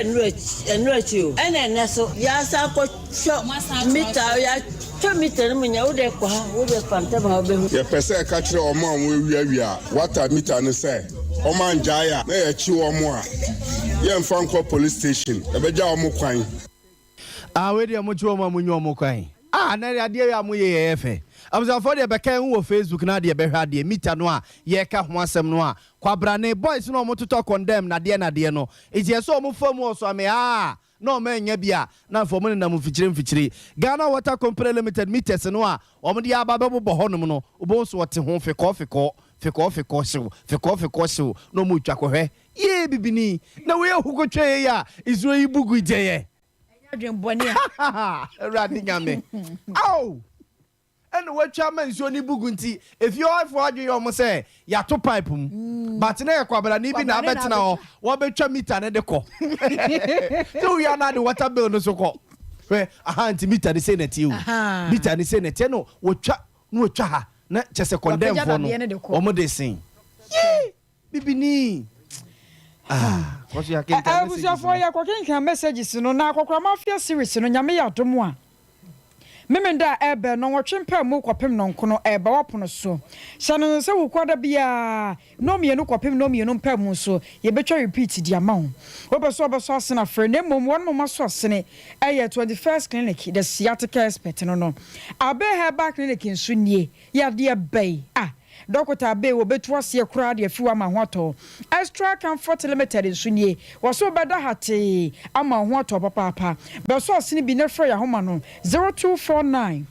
ɛno akyi o ɛna ɛnɛ so yɛasa akɔtwa mita yɛatwa mita no mu nyɛ wode kɔ ha wode fa ntam ha wobɛhu. Yɛpɛ sɛ yɛka kyerɛ wɔn a wɔawiawia water meter no sɛ wɔangyae a na yɛkye wɔn a, yɛmfa nkɔ police station, yɛbɛgya wɔn kwan. Ah wei deɛ mokye wɔn a monyi wɔn kwan ah na adeɛ wei a moyɛ yɛ yɛ fɛ abusuafoɔ deɛ bɛka ɛho wɔ Facebook na adeɛ bɛhwɛ adeɛ mita no a yɛka ho asɛm no a kwabrane boys no a wɔtotɔ condemn nadeɛ nadeɛ no nti ɛsɛ wɔn fa mu ɔsɔ ame ah na wɔn annya bi a na afei wɔn nenam mfikyire mfikyire Ghana Water Company Limited meters no a wɔn de aba bɛbobɔ hɔnom no wobɛhu so wɔte ho fekɔɔ fekɔɔ fekɔɔ fekɔɔ hyew fekɔɔ fekɔɔ hyew na wɔn retwa kɔhwɛ Yee bibini na wei ahukotwa yei a nsuo yi bu gui gyɛyɛ. Ɛnyɛ adwen bɔne a. Awurade Nyame ao ɛna watwa ama nsuo no bu gu nti efie hɔ foɔ adwen yɛ ɔmo sɛ yato pipe mu mm. but na yɛ kwabrane bi na abɛtena hɔ wɔbɛtwa mita no de kɔ sɛ wia no ade water bill no so kɔ hwɛ aha nti mita no sei na ɛteɛ o mita no sei na ɛteɛ no wɔtwa na wɔtwa ha na kyɛ sɛ kɔndɛmfoɔ no wɔn de sen yee Bibini ah kɔso yɛ akenkan messages no. Abusuafoɔ yɛ kɔ kenkan messages no na akɔkora mafia series no Nyame yɛ adom a Memenda a ɛɛbɛ nɔnwɔtwe mpaemu kɔpem nɔnkono ɛɛba w'apono so hyɛ no nso sɛ wukuada biara nɔnmienu kɔpem nɔnmienu mpaemu so yɛbɛtwa repeat de ama wo wopɛ sɛ ɔbɛsɔ asene afrɛ na mmom wɔn moma so asene ɛyɛ 21st clinic the sciatica expert no no Abe herbal clinic nso nie yadeɛ bɛn a Dɔkota Abey wɔbɛtu aseɛ koraa de afi hɔ ama ho atɔ. Extra Comfort Limited nso nie, wɔse wobɛda hatee ama wo ho atɔ papaapa. Bɛsɔ asene bi na frɛ yɛn ahoma no, 0249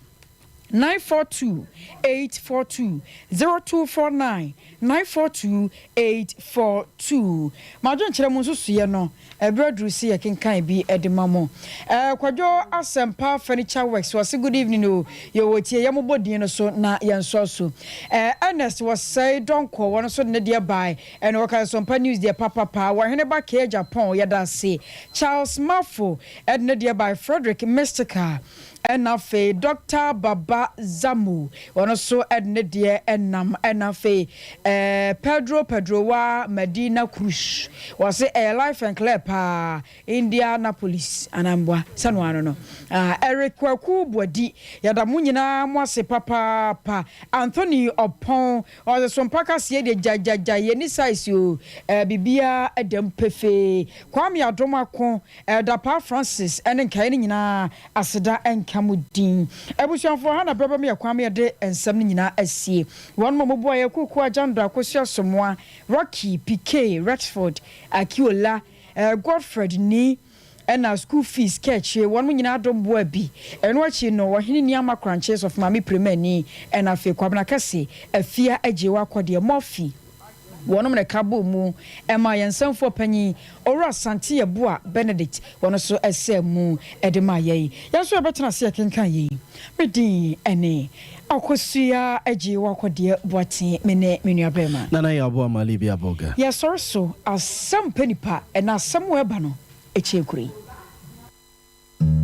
942 842, 0249 942 842. M'adwenkyerɛ mu nsusuiɛ no, Ɛberɛ aduru se yɛkenkan bi de ma mo. Eh, Kwadwo Asɛmpa Furniture Works wɔse good evening o, yɛwɔ tie yɛ mobɔ din no so na yɛnsɔ so. Eh, Ernest Wɔsɛe Donkor wɔn nso de ne deɛ bae, ɛna wɔka sɛ Sompa News deɛ papapa. Wɔhene ba Kea Japan yɛda ase. Charles Mafo de ne deɛ bae, Frederick Mystical Ɛna afei Doctor Baba Zamu ɔno nso de ne deɛ nam. Ɛna afei eh, Pedro Pedrowa Medina Cruz wɔse ɛyɛ life and clear paa, Indianapolis anaa mboa sɛ no ano no. Ah, Eric Kwaku Boadi yɛda mo nyinaa mo ase papaapa. Anthony Ɔpɔn ɔse Sompa kaseɛ deɛ gyagyagya yɛnni size o, eh, biribiara da mu pefee. Kwame Adom Ako Elder Paa Francis ne nkaeɛ no nyinaa aseda nka mo din. Abusuafoɔ, ha na berɛ bɛma yɛ kwan ma yɛde nsɛm no nyinaa asie. Wɔnom a wɔboaeɛ, Kuku Agyando, Akosua Somoa, Rocky, Piquet, Rexford, Akiola, Godfred Ni, ɛna school fees kɛkyire, wɔnom nyinaa dom boaa bi. Ɛno akyi no, Ɔhene Ni Ama Korankye, Sɔfo Maame Piremani, ɛna afei Kwabena Kɛse, Afia Agyewa Kɔdeɛ, Murphy, Wɔnom na ɛka bɔɔ mu maa yɛn nsɛmfoɔ panyin, Owura Asante Yeboah Benedict, wɔn nso ɛsɛɛ mu de maa yɛn. Yɛn nso yɛbɛtena ase akenkan yei. Me din ne Akosua Agyewa Kɔdeɛ Boateng, me ne me nua barima. Nana Yaw Boamah Libya Boga. Yɛsɔre so, asɛm pɛ nipa, ɛna asɛm a ɛba no, ɛkyɛn kure.